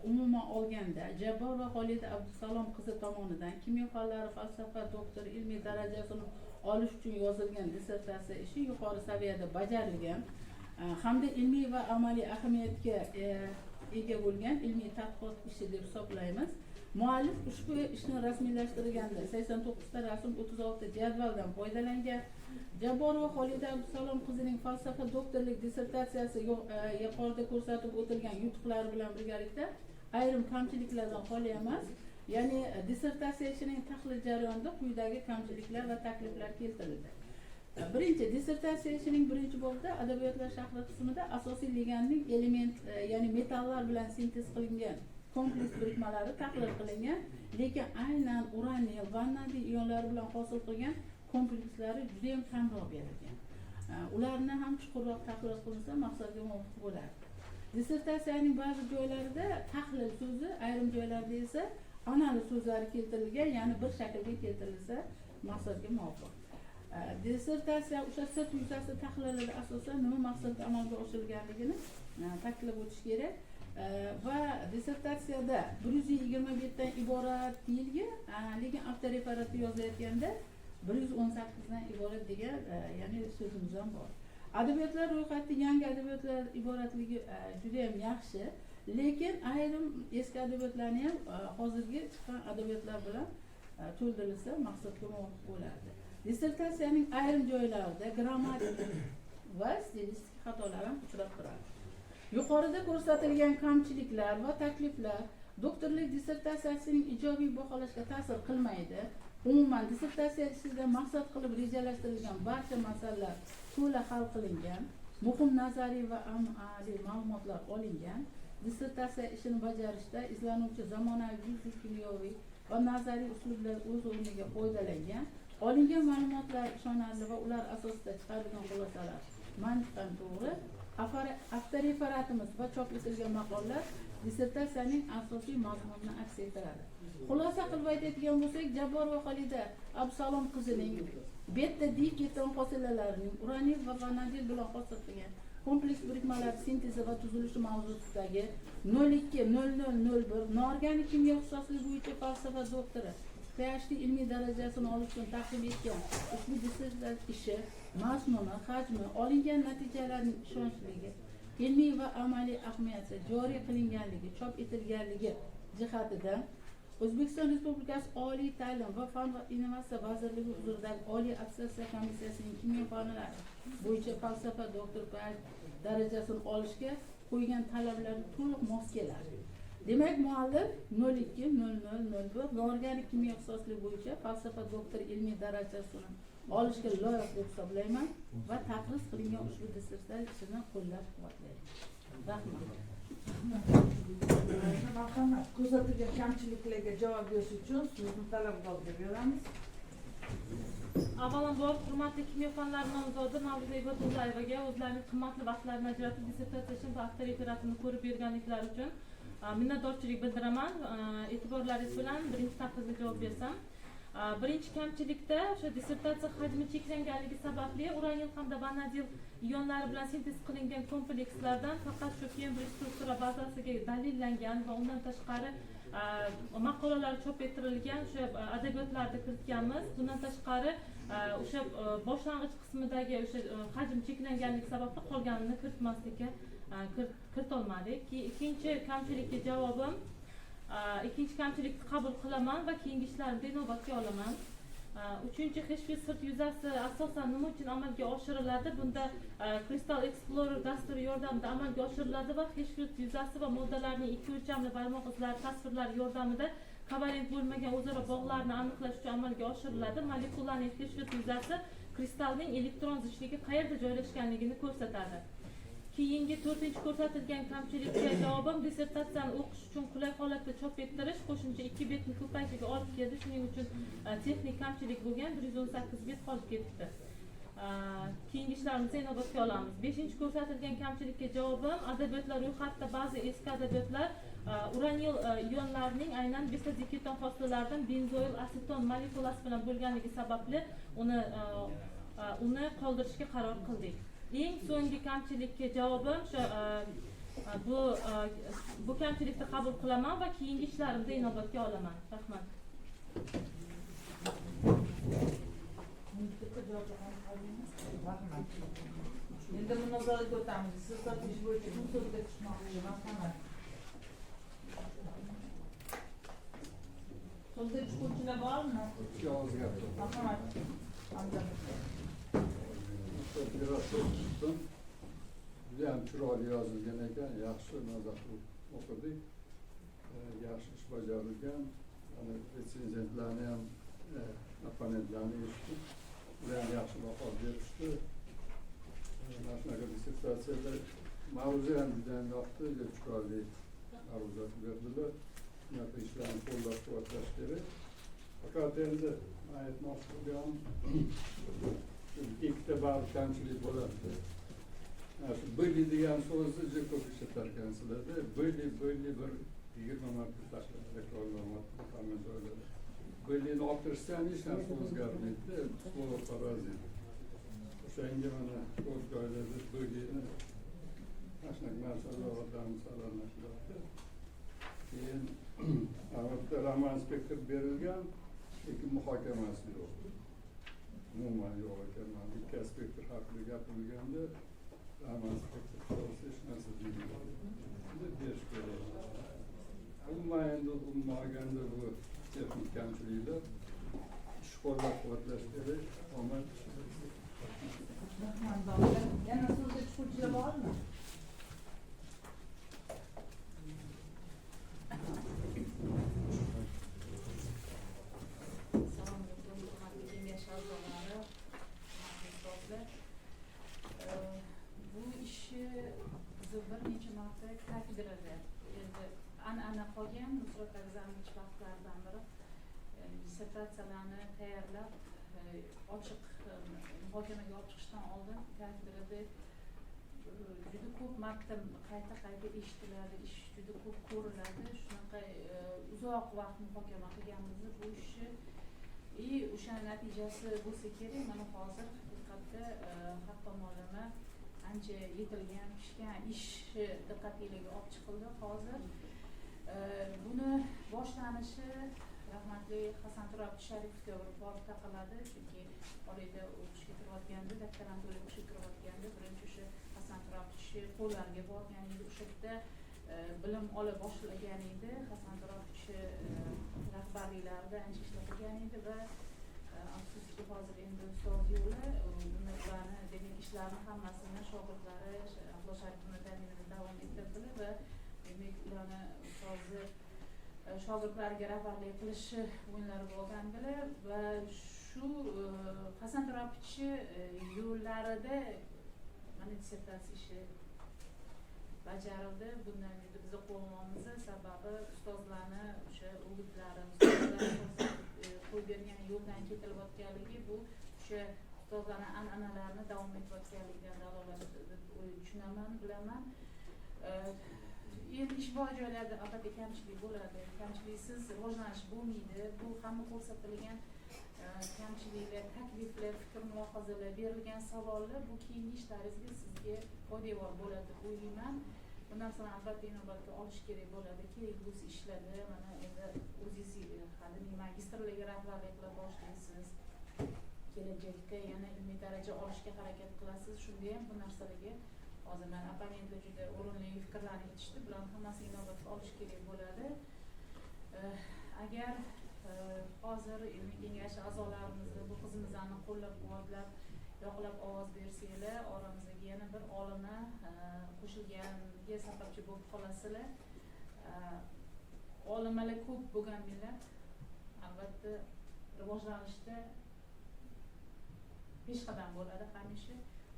umuman olganda, Jabborova Xolida Abdusalom qizi tomonidan kimyo fanlari falsafa doktori ilmiy darajasini olish uchun yozilgan dissertatsiya ishi yuqori saviyada bajarilgan hamda ilmiy va amaliy ahamiyatga ega bo'lgan ilmiy tadqiqot ishi deb hisoblaymiz. Muallif ushbu ishni rasmiylashtirganda 89 ta rasm, 36 jadvaldan foydalangan. Jabborova Xolida Abdusalom qizining falsafa doktorlik dissertatsiyasi yuqorida ko'rsatib o'tilgan yutuqlari bilan birgalikda ayrim kamchiliklardan xoli emas. Ya'ni dissertatsiya ishining tahlil jarayonida quyidagi kamchiliklar va takliflar keltirildi. Birinchi, dissertatsiya ishining birinchi bobida adabiyotlar sharhi qismida asosiy ligandning element ya'ni metallar bilan sintez qilingan kompleks birikmalari tahlil qilingan, lekin aynan uranil, vanadiy ionlari bilan hosil qilgan komplekslari judayam kamroq berilgan. Ularni ham chuqurroq tahlil qilinsa, maqsadga muvofiq bo'lardi. Dissertatsiyaning ba'zi joylarida tahlil so'zi, ayrim joylarda esa analiz so'zlari keltirilgan, ya'ni bir shaklga keltirilsa, maqsadga muvofiq. Dissertatsiya o'sha sirt yuzasi tahliliga asosan nima maqsadda amalga oshirilganligini ta'kidlab o'tish kerak. Va dissertatsiyada 120 betdan iborat deyilgan, lekin avtoreferatda yozilayotganda 118dan iborat degan ya'ni so'zimiz ham bor. Adabiyotlar ro'yxati yangi adabiyotlar iboratligi judayam yaxshi, lekin ayrim eski adabiyotlarni ham hozirgi chiqqan adabiyotlar bilan to'ldirilsa, maqsadga muvofiq bo'lardi. Dissertatsiyaning ayrim joylarida grammatik va stilistik xatolar ham uchrab turadi. Yuqorida ko'rsatilgan kamchiliklar va takliflar doktorlik dissertatsiyasining ijobiy baholashga ta'sir qilmaydi. Umuman dissertatsiya ishida maqsad qilib rejalashtirilgan barcha masalalar to'la hal qilingan, muhim nazariy va amaliy ma'lumotlar olingan. Dissertatsiya ishini bajarishda izlanuvchi zamonaviy fizik, kimyoviy va nazariy uslublar o'z o'rniga foydalangan. Olingan ma'lumotlar ishonarli va ular asosida chiqarilgan xulosalar mantiqan to'g'ri. Avtoreferatimiz va chop etilgan maqolalar dissertatsiyaning asosiy mazmunini aks ettiradi. Xulosa qilib aytadigan bo'lsak, Jabborova Xolida Absalom qizining beta diketon hosilalarining uranil va vanadil bilan hosil qilgan kompleks birikmalari sintezi va tuzilishi mavzusidagi 02.00.01 noorganik kimyo ixtisosligi bo'yicha falsafa doktori PhD ilmiy darajasini olish uchun taqdim etgan ushbu dissertatsiya ishi mazmuni, hajmi, olingan natijalarning ishonchligi, ilmiy va amaliy ahamiyati, joriy qilinganligi, chop etilganligi jihatidan O'zbekiston Respublikasi Oliy ta'lim va fan va innovatsiya vazirligi huzuridagi Oliy attestatsiya komissiyasining kimyo fanlari bo'yicha falsafa doktor PhD darajasini olishga qo'ygan talablari to'liq mos keladi. Demak, muallif 02.00.01 noorganik kimyo ixtisosligi bo'yicha falsafa doktor ilmiy darajasini olishga loyiq deb hisoblayman va taqriz qilingan ushbu dissertatsiya ishini qo'llab-quvvatlayman. Rahmat. Marhamat, ko'rsatilgan kamchiliklarga javob berish uchun so'zni talabgorga beramiz. Avvalambor hurmatli kimyo fanlari nomzodi Mavluda Ibatullayevaga o'zlarining qimmatli vaqtlarini ajratib dissertatsiya ishini va avtoreferatini ko'rib berganliklari uchun minnatdorchilik bildiraman. E'tiborlaringiz bilan birinchi taqrizga javob bersam. Birinchi kamchilikda o'sha dissertatsiya hajmi cheklanganligi sababli uranil hamda vanadil ionlari bilan sintez qilingan komplekslardan faqat shu Kembrij struktura bazasiga dalillangan va undan tashqari maqolalar chop ettirilgan o'sha adabiyotlarni kiritganmiz. Bundan tashqari o'sha boshlang'ich qismidagi o'sha hajm cheklanganligi sababli qolganini kiritmaslikka kiritolmadik. Ikkinchi kamchilikka javobim, ikkinchi kamchilikni qabul qilaman va keyingi ishlarimda inobatga olaman. Uchinchi Hirshfield sirt yuzasi asosan nima uchun amalga oshiriladi? Bunda Crystal Explorer dasturi yordamida amalga oshiriladi va Hirshfield yuzasi va moddalarning ikki o'lchamli barmoq izlari tasvirlari yordamida kovalent bo'lmagan o'zaro bog'larni aniqlash uchun amalga oshiriladi. Molekulaning Hirshfield yuzasi kristalning elektron zichligi qayerda joylashganligini ko'rsatadi. Keyingi to'rtinchi ko'rsatilgan kamchilikka javobim, dissertatsiyani o'qish uchun qulay holatda chop ettirish qo'shimcha 2 betni ko'payishiga olib keldi. Shuning uchun texnik kamchilik bo'lgan, 118 bet qolib ketibdi. Keyingi ishlarimizni inobatga olamiz. 5 ko'rsatilgan kamchilikka javobim, adabiyotlar ro'yxatida ba'zi eski adabiyotlar uranil ionlarining aynan beta diketon hosilalaridan benzoil aseton molekulasi bilan bo'lganligi sababli uni qoldirishga qaror qildik. Eng so'nggi kamchilikka javobim shu, bu kamchilikni qabul qilaman va keyingi ishlarimda inobatga olaman. Rahmat. Rahmat. Endi munozaraga o'tamiz. Dissertatsiya ishi bo'yicha kim so'zga chiqmoqchi? Marhamat. So'zga chiquvchilar bormi? Ikki og'iz gap. Marhamat. Biraz so'z tutdim. Judayam chiroyli yozilgan ekan, yaxshi maza qilib o'qidik. Yaxshi ish bajarilgan. Mana retsenzentlarni ham, opponentlarni eshitdik. Ular ham yaxshi baho berishdi. Mana shunaqa dissertatsiyalar ma'ruza ham judayam yoqdi, juda chiroyli ma'ruza berdilar. Bunaqa ishlarni qo'llab-quvvatlash kerak. Faqat endi man aytmoqchi bo'lganim, ikkita ba'zi kamchilik bo'ladi. Shu "были" degan so'zni juda ko'p ishlatar ekansizlarda. "Были", "были" bir 20 marta takrorlanyapti hamma joylarda. "Были" ni olib tashlasa ham hech narsa o'zgarmaydi. Слово паразит. O'shanga mana ko'p joylarda "были" ni mana shunaqa narsalar odam sal. Keyin albatta Raman spektr berilgan, lekin muhokamasi yo'q. Umuman yo'q ekan. Mana ikki spektr haqida gapirilganda Raman spektr to'g'risida hech narsa deyilmadi. Endi berish kerak. Umuman endi umuman olganda bu texnik kamchiliklar, ish qo'llab-quvvatlash kerak. Omad. Rahmat, domla. Yana so'zga chiquvchilar bormi? Assalomu alaykum, hurmatli kengash a'zolari, hurmatli ustozlar. Bu ishni biz bir necha marta kafedrada endi an'ana qolgan Nusrat Agzamovich vaqtlaridan biri dissertatsiyalarni tayyorlab ochiq muhokamaga olib chiqishdan oldin kafedrada juda ko'p marta qayta-qayta eshitiladi, ish juda ko'p ko'riladi. Shunaqa uzoq vaqt muhokama qilganmiz bu ishni. И o'sha natijasi bo'lsa kerak, mana hozir haqiqatda har tomonlama ancha yetilgan, pishgan ish diqqatingizga olib chiqildi hozir. Buni boshlanishi rahmatli Hasan Turobchi Sharipovga bir borib taqaladi, chunki Oliyda o'qishga kirayotganda, doktoranturaga o'qishga kirayotganda birinchi o'sha Hasan Turobchi qo'llariga borgan edi, o'sha yerda bilim ola boshlagan edi. Hasan Turobchi rahbarliklarida ancha ishlar qilgan edi va afsuski hozir endi ustoz yo'li, buni ularni demak ishlarni hammasini shogirdlari Abdulla Sharipov davom ettirdilar va demak ularni ustozi shogirdlariga rahbarlik qilishi o'yinlari bo'lgandilar va shu Hasan Turobchi yo'llarida mana dissertatsiya ishi bajarildi. Bundan juda biz quvonamiz, sababi ustozlarni o'sha o'gitlari, ustozlar qo'yib bergan yo'ldan ketilayotganligi bu o'sha ustozlarni an'analarini davom etayotganligidan dalolat deb tushunaman, bilaman. Endi ish bor joylarda albatta kamchilik bo'ladi, kamchiliksiz rivojlanish bo'lmaydi. Bu hamma ko'rsatilgan kamchiliklar, takliflar, fikr mulohazalar, berilgan savollar bu keyingi ishlaringizga sizga poydevor bo'ladi deb o'ylayman. Bu narsani albatta inobatga olish kerak bo'ladi. Kelgusi ishlarda mana endi o'zingiz hali magistrlarga rahbarlik qila boshlaysiz, kelajakda yana ilmiy daraja olishga harakat qilasiz. Shunda ham bu narsalarga hozir mana opponentlar juda o'rinli fikrlarni aytishdi, bularni hammasini inobatga olish kerak bo'ladi. Agar hozir ilmiy kengash a'zolarimizni bu qizimizni qo'llab-quvvatlab, yoqlab ovoz bersanglar, oramizga yana bir olima qo'shilganiga sababchi bo'lib qolasizlar. Olimalar ko'p bo'lgan millat albatta rivojlanishda peshqadam bo'ladi hamisha.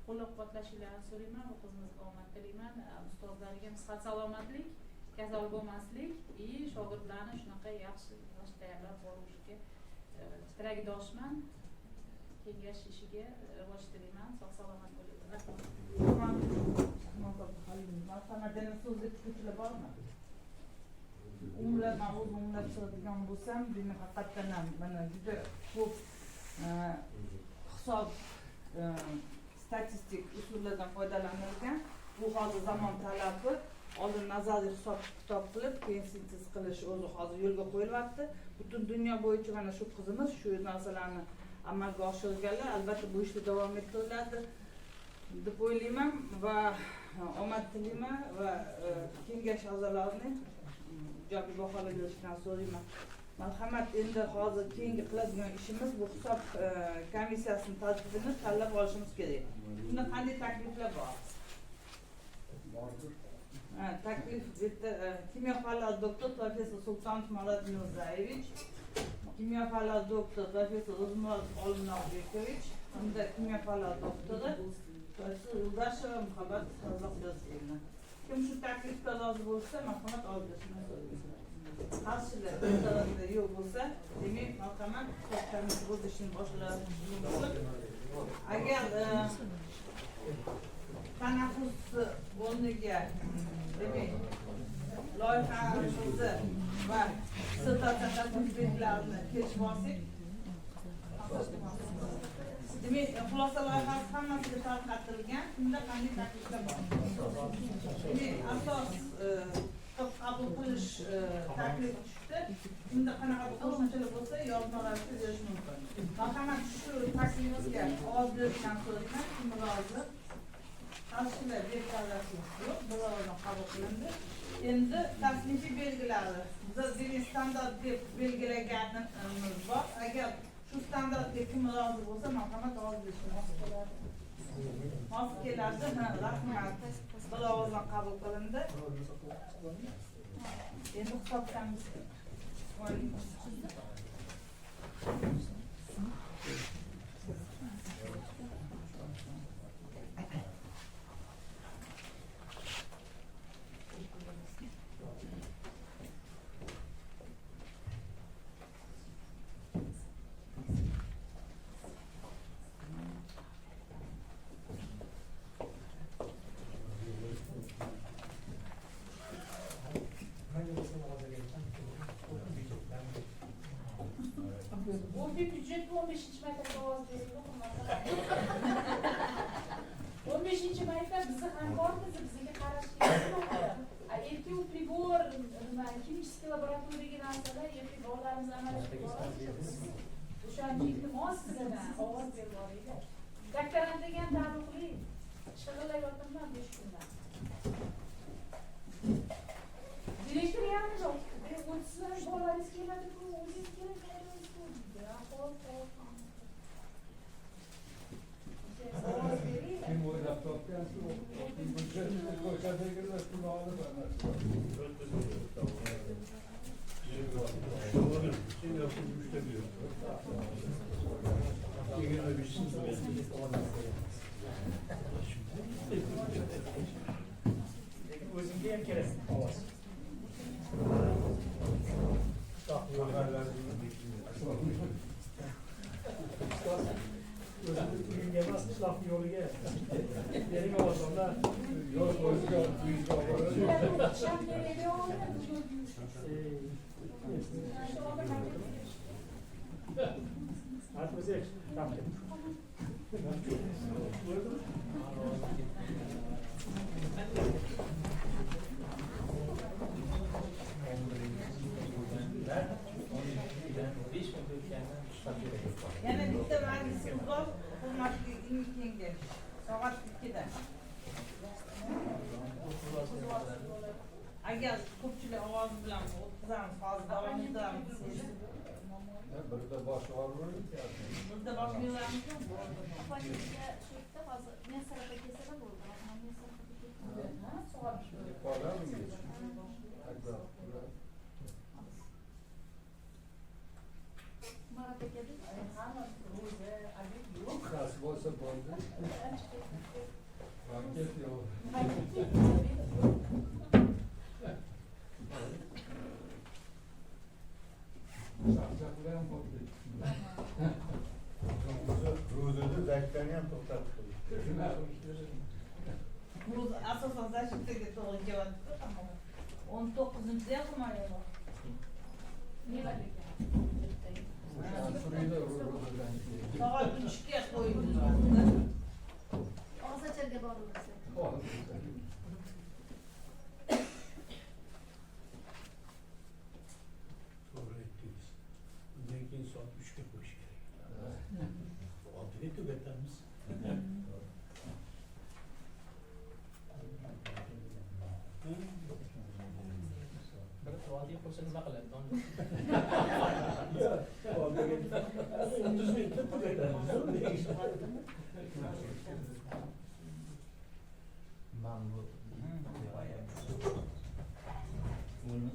Qo'llab-quvvatlashinglarni so'rayman, bu qizimizga omad tilayman. Ustozlarga ham sihat salomatlik, kasal bo'lmaslik и shogirdlarni shunaqa yaxshi tayyorlab borishga tilakdoshman. Kengash ishiga rivoj tilayman. Sog' salomat bo'linglar. Rahmat. Marhamat, yana so'zga chiquvchilar bormi? Umumlab, man o'zim umumlab chiqadigan bo'lsam, demak haqiqatdan ham mana juda ko'p hisob statistik usullardan foydalanilgan. Bu hozir zamon talabi. Oldin nazariy hisob kitob qilib, keyin sintez qilish o'zi hozir yo'lga qo'yilyapti. Butun dunyo bo'yicha mana shu qizimiz shu narsalarni amalga oshirganlar, albatta bu ishda davom ettiriladi deb o'ylayman va omad tilayman va kengash a'zolarini ijobiy baholar berishdan so'rayman. Marhamat, endi hozir keyingi qiladigan ishimiz bu hisob komissiyasini tarkibini tanlab olishimiz kerak. Bunda qanday takliflar bor? Bordir. Taklif bitta kimyo fanlar doktor professor Sultonov Marat Mirzaevich, kimyo fanlar doktor professor O'zmurod Olimnoqbekovich, hamda kimyo fanlar doktori professor Yo'ldasheva Muhabbat Razzoqbekova. Kim shu taklifga rozi bo'lsa, marhamat olib berishini so'rayman. Qarshilar yo'q bo'lsa, demak marhamat hisob komissiyasi o'z ishini boshlashi mumkin. Agar tanaffus o'rniga demak loyihamizni va dissertatsiya takliflarini kelishib olsak, demak xulosa loyihasi hammasiga tarqatilgan. Unda qanday takliflar bor? Demak asos qabul qilish taklif tushdi. Unda qanaqa qo'shimchalar bo'lsa, yozma ravishda berish mumkin. Marhamat, shu taklifga ovoz berishdan so'rayman. Kim rozi? Qarshilar deklaratsiyasi yo'q, bir ovozdan qabul qilindi. Endi tasnifiy belgilari biz demak standart deb belgilaganimiz bor. Agar shu standartga kim rozi bo'lsa, marhamat ovoz berishni. Mos keladi, ha, rahmat. Bir ovozdan qabul qilindi. Endi hisob komissiya. Bir byudjet 15 marta ovoz berildi, 15 marta bizni hamkormiz, bizga qarash kerak. Ertaga pribor, nima, химический laboratoriyaga narsalar ertaga bolalarimiz amaliyotga boradi. O'shaning uchun iltimos sizlardan ovoz berib boringlar. Doktorant degan taalluqli shig'illayapman 5 kundan. Direktor ham yo'q. O'tizlar bolalaringiz keladi-ku, o'zingiz keling. Kim o'ylab topgansiz? Byudjetni ko'chadagilar pul olib ana. Lekin o'zimga ham kerak ovoz. Uyimga emas, qishloqni yo'liga. Bering ovozlar. Yo'l o'ziga uyga boradi. Yana bitta majlisimiz bor, hurmatli ilmiy kengash. Soat 2da. Agar ko'pchilik ovozi bilan o'tkazamiz, hozir davom etamiz. Birda bosh og'riydi. Birda bosh og'riydi. Opangizga shu yerda hozir men sarafa kelsalar bo'ldi. Men sarafa ketdim. Ha, soat Marat aka deb. Xas bo'lsa bo'ldi. Banket yo'q. Chaqchaqlar ham bo'ldi. Ro'zada zaktani ham to'xtatib qo'ydi. Ro'za asosan zashitaga to'g'ri kelyapti, ammo 19-da ham himoya. Soat 3ga qo'yildi. Og'zacharga borilsa. To'g'ri aytdingiz. Undan keyin soat 3ga qo'yish kerak. 6ga tugatamiz. Bir oldiga qo'ysa nima qiladi? Yo'q, oldiga 30 minutda tugatamiz. Man bu buni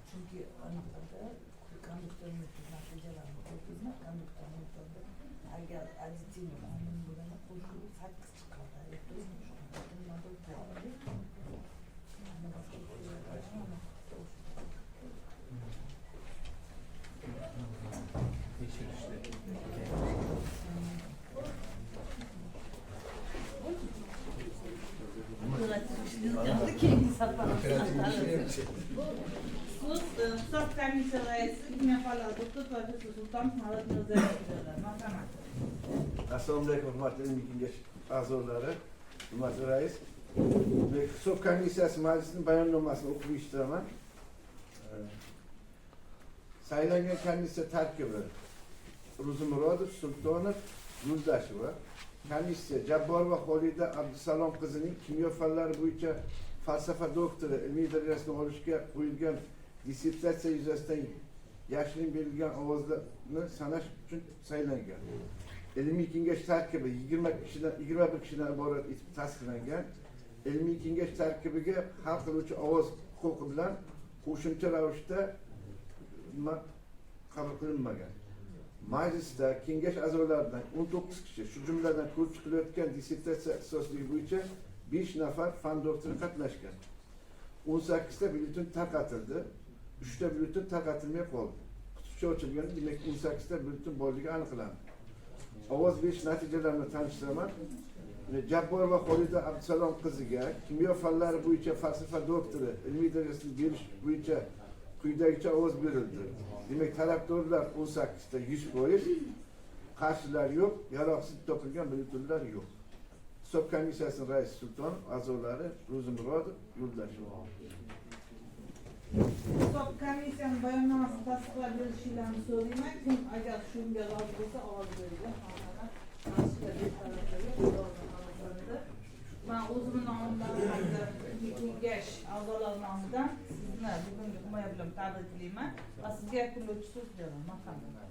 Chunki anaqada konduktorni natijalarni ko'rdingizmi? Konduktorni agar additiv omil bo'lganda qo'shilib 8 chiqadi. Keyingi safar. So'z hisob komissiya raisi, kimyo fanlari doktor, professor Sultonov Mavlud Mirzayev beriladi. Marhamat. Assalomu alaykum, hurmatli ilmiy kengash a'zolari, hurmatli rais. Hisob komissiyasi majlisining bayonnomasini o'qib eshittiraman. Saylangan komissiya tarkibi: Ro'zimurodov, Sultonov, Yo'ldasheva. Komissiya Jabborova Xolida Abdusalom qizining kimyo fanlari bo'yicha falsafa doktori ilmiy darajasini olishga qo'yilgan dissertatsiya yuzasidan yashirin berilgan ovozlarni sanash uchun saylangan. Ilmiy kengash tarkibi 20 kishidan, 21 kishidan iborat etib tasdiqlangan. Ilmiy kengash tarkibiga hal qiluvchi ovoz huquqi bilan qo'shimcha ravishda nima qabul qilinmagan. Majlisda kengash a'zolaridan 19 kishi, shu jumladan ko'rib chiqilayotgan dissertatsiya ixtisosligi bo'yicha 5 nafar fan doktori qatnashgan. 18 ta byulleten tarqatildi, 3 ta byulleten tarqatilmay qoldi. Quticha ochilganda, demak, 18 ta byulleten borligi aniqlandi. Ovoz berish natijalarini tanishtiraman. Jabborova Xolida Abdusalom qiziga kimyo fanlari bo'yicha falsafa doktori ilmiy darajasini berish bo'yicha quyidagicha ovoz berildi. Demak, tarafdorlar 18 ta, 100%, qarshilar yo'q, yaroqsiz topilgan byulletenlar yo'q. Hisob komissiyasining raisi Sultonov, a'zolari Ro'zimurodov, Yo'ldashev. Hisob komissiyani bayonnomasini tasdiqlab berishingizni so'rayman. Kim agar shunga rozi bo'lsa, ovoz bergan. Marhamat. Qarshilar, betaraflar yo'q. Rozi. Man o'zimni nomimdan hamda ilmiy kengash a'zolari nomidan sizni bugungi himoya bilan tabriklayman va sizga yakunlovchi so'z beraman. Marhamat.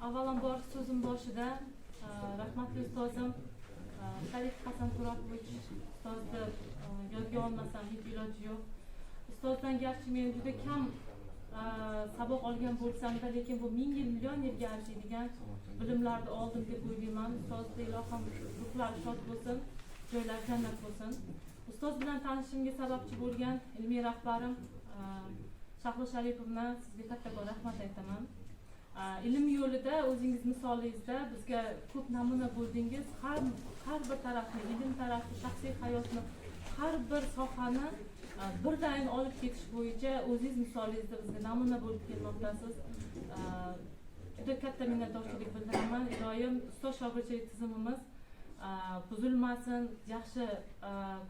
Avvalambor, so'zim boshida rahmatli ustozim Sharif Hasan Turopovich ustozni yodga olmasam hech iloji yo'q. Ustozdan garchi men juda kam saboq olgan bo'lsamda, lekin bu ming yil, million yilga arziydigan bilimlarni oldim deb o'ylayman. Ustozni ilohim ruhlari shod bo'lsin, joylari jannat bo'lsin. Ustoz bilan tanishishimga sababchi bo'lgan ilmiy rahbarim Shahlo Sharipovna, sizga kattakon rahmat aytaman. Ilm yo'lida o'zingiz misolingizda bizga ko'p namuna bo'ldingiz. Har bir tarafni, ilm tarafi, shaxsiy hayotni, har bir sohani birdan olib ketish bo'yicha o'zingiz misolingizda bizga namuna bo'lib kelmoqdasiz. Juda katta minnatdorchilik bildiraman. Iloyim, ustoz shogirdchilik tizimimiz buzilmasin, yaxshi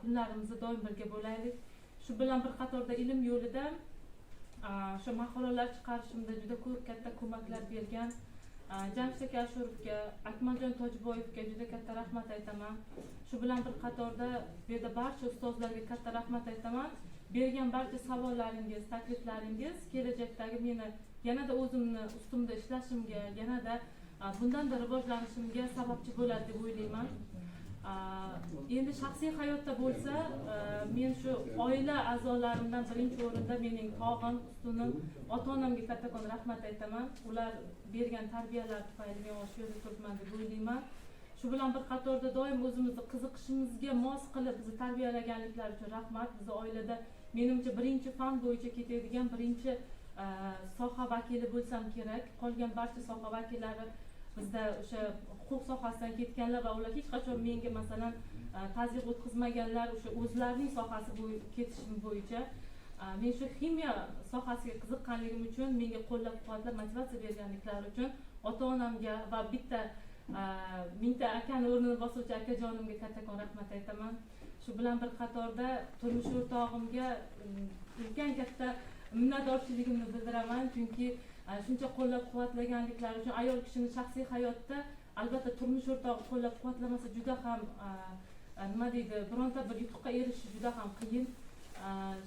kunlarimizda doim birga bo'laylik. Shu bilan bir qatorda ilm yo'lida o'sha maqolalar chiqarishimda juda ko'p katta ko'maklar bergan Jamshid aka Ashurovga, Akmaljon Tojboyevga juda katta rahmat aytaman. Shu bilan bir qatorda bu yerda barcha ustozlarga katta rahmat aytaman. Bergan barcha savollaringiz, takliflaringiz kelajakdagi meni yanada o'zimni ustimda ishlashimga, yanada bundan-da rivojlanishimga sababchi bo'ladi deb o'ylayman. Endi shaxsiy hayotda bo'lsa, men shu oila a'zolarimdan birinchi o'rinda mening tog'im, ustunim, ota-onamga kattakon rahmat aytaman. Ular bergan tarbiyalar tufayli men shu yerda turibman deb o'ylayman. Shu bilan bir qatorda doim o'zimizni qiziqishimizga mos qilib bizni tarbiyalaganliklari uchun rahmat. Bizni oilada menimcha birinchi fan bo'yicha ketadigan birinchi soha vakili bo'lsam kerak. Qolgan barcha soha vakillari bizda o'sha huquq sohasidan ketganlar va ular hech qachon menga masalan tazyiq o'tkazmaganlar, o'sha o'zlarining sohasi ketishim bo'yicha. Men shu ximiya sohasiga qiziqqanligim uchun menga qo'llab-quvvatlab motivatsiya berganliklari uchun ota-onamga va bitta mingta akani o'rnini bosuvchi akajonimga kattakon rahmat aytaman. Shu bilan bir qatorda turmush o'rtog'imga ulkan katta minnatdorchiligimni bildiraman, chunki shuncha qo'llab-quvvatlaganliklari uchun. Ayol kishini shaxsiy hayotda albatta turmush o'rtog'i qo'llab-quvvatlamasa juda ham nima deydi, bironta bir yutuqqa erishish juda ham qiyin.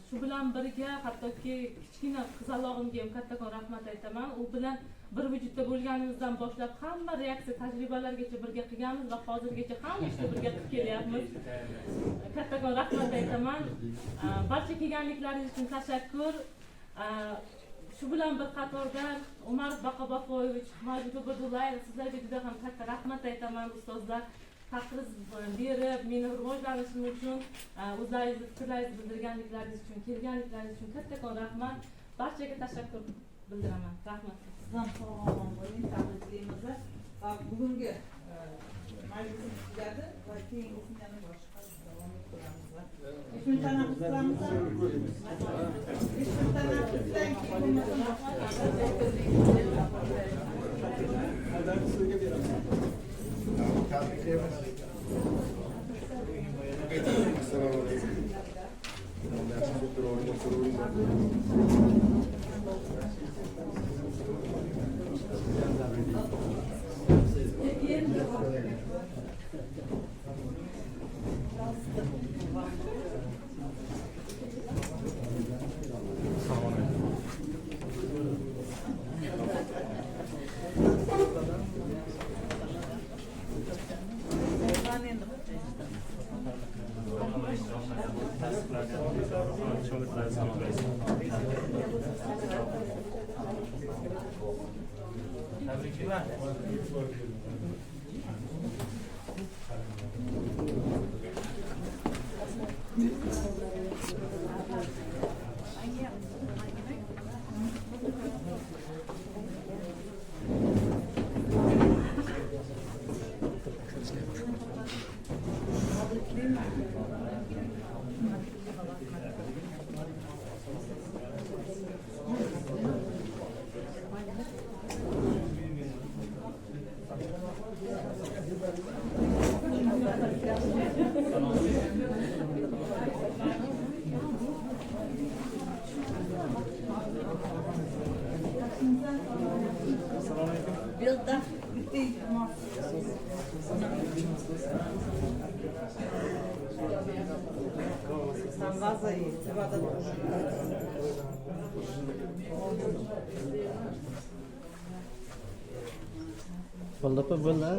Shu bilan birga hattoki kichkina qizalog'imga ham kattakon rahmat aytaman. U bilan bir vujudda bo'lganimizdan boshlab hamma reaksiya tajribalargacha birga qilganmiz va hozirgacha hamma ishni birga qilib kelyapmiz. Kattakon rahmat aytaman. Barcha kelganliklaringiz uchun tashakkur. Shu bilan bir qatorda Umarov Baqabofoyevich, Majid Ubaydullayev, sizlarga juda ham katta rahmat aytaman ustozlar. Taqriz berib, meni rivojlanishim uchun o'zlaringizni fikrlaringizni bildirganliklaringiz uchun, kelganliklaringiz uchun kattakon rahmat. Barchaga tashakkur bildiraman. Rahmat. Siz ham sog' omon bo'ling, tabriklaymiz va bugungi majlisimiz tugadi va keyingisini yana boshqa davom ettiramiz. minut tanaffus qilamiz. 5 minut tanaffusdan keyin Tabriklaymiz. Assalomu alaykum. Tebrikler. Там ваза есть, вода тоже. Bo'ldi opa, bo'ldi.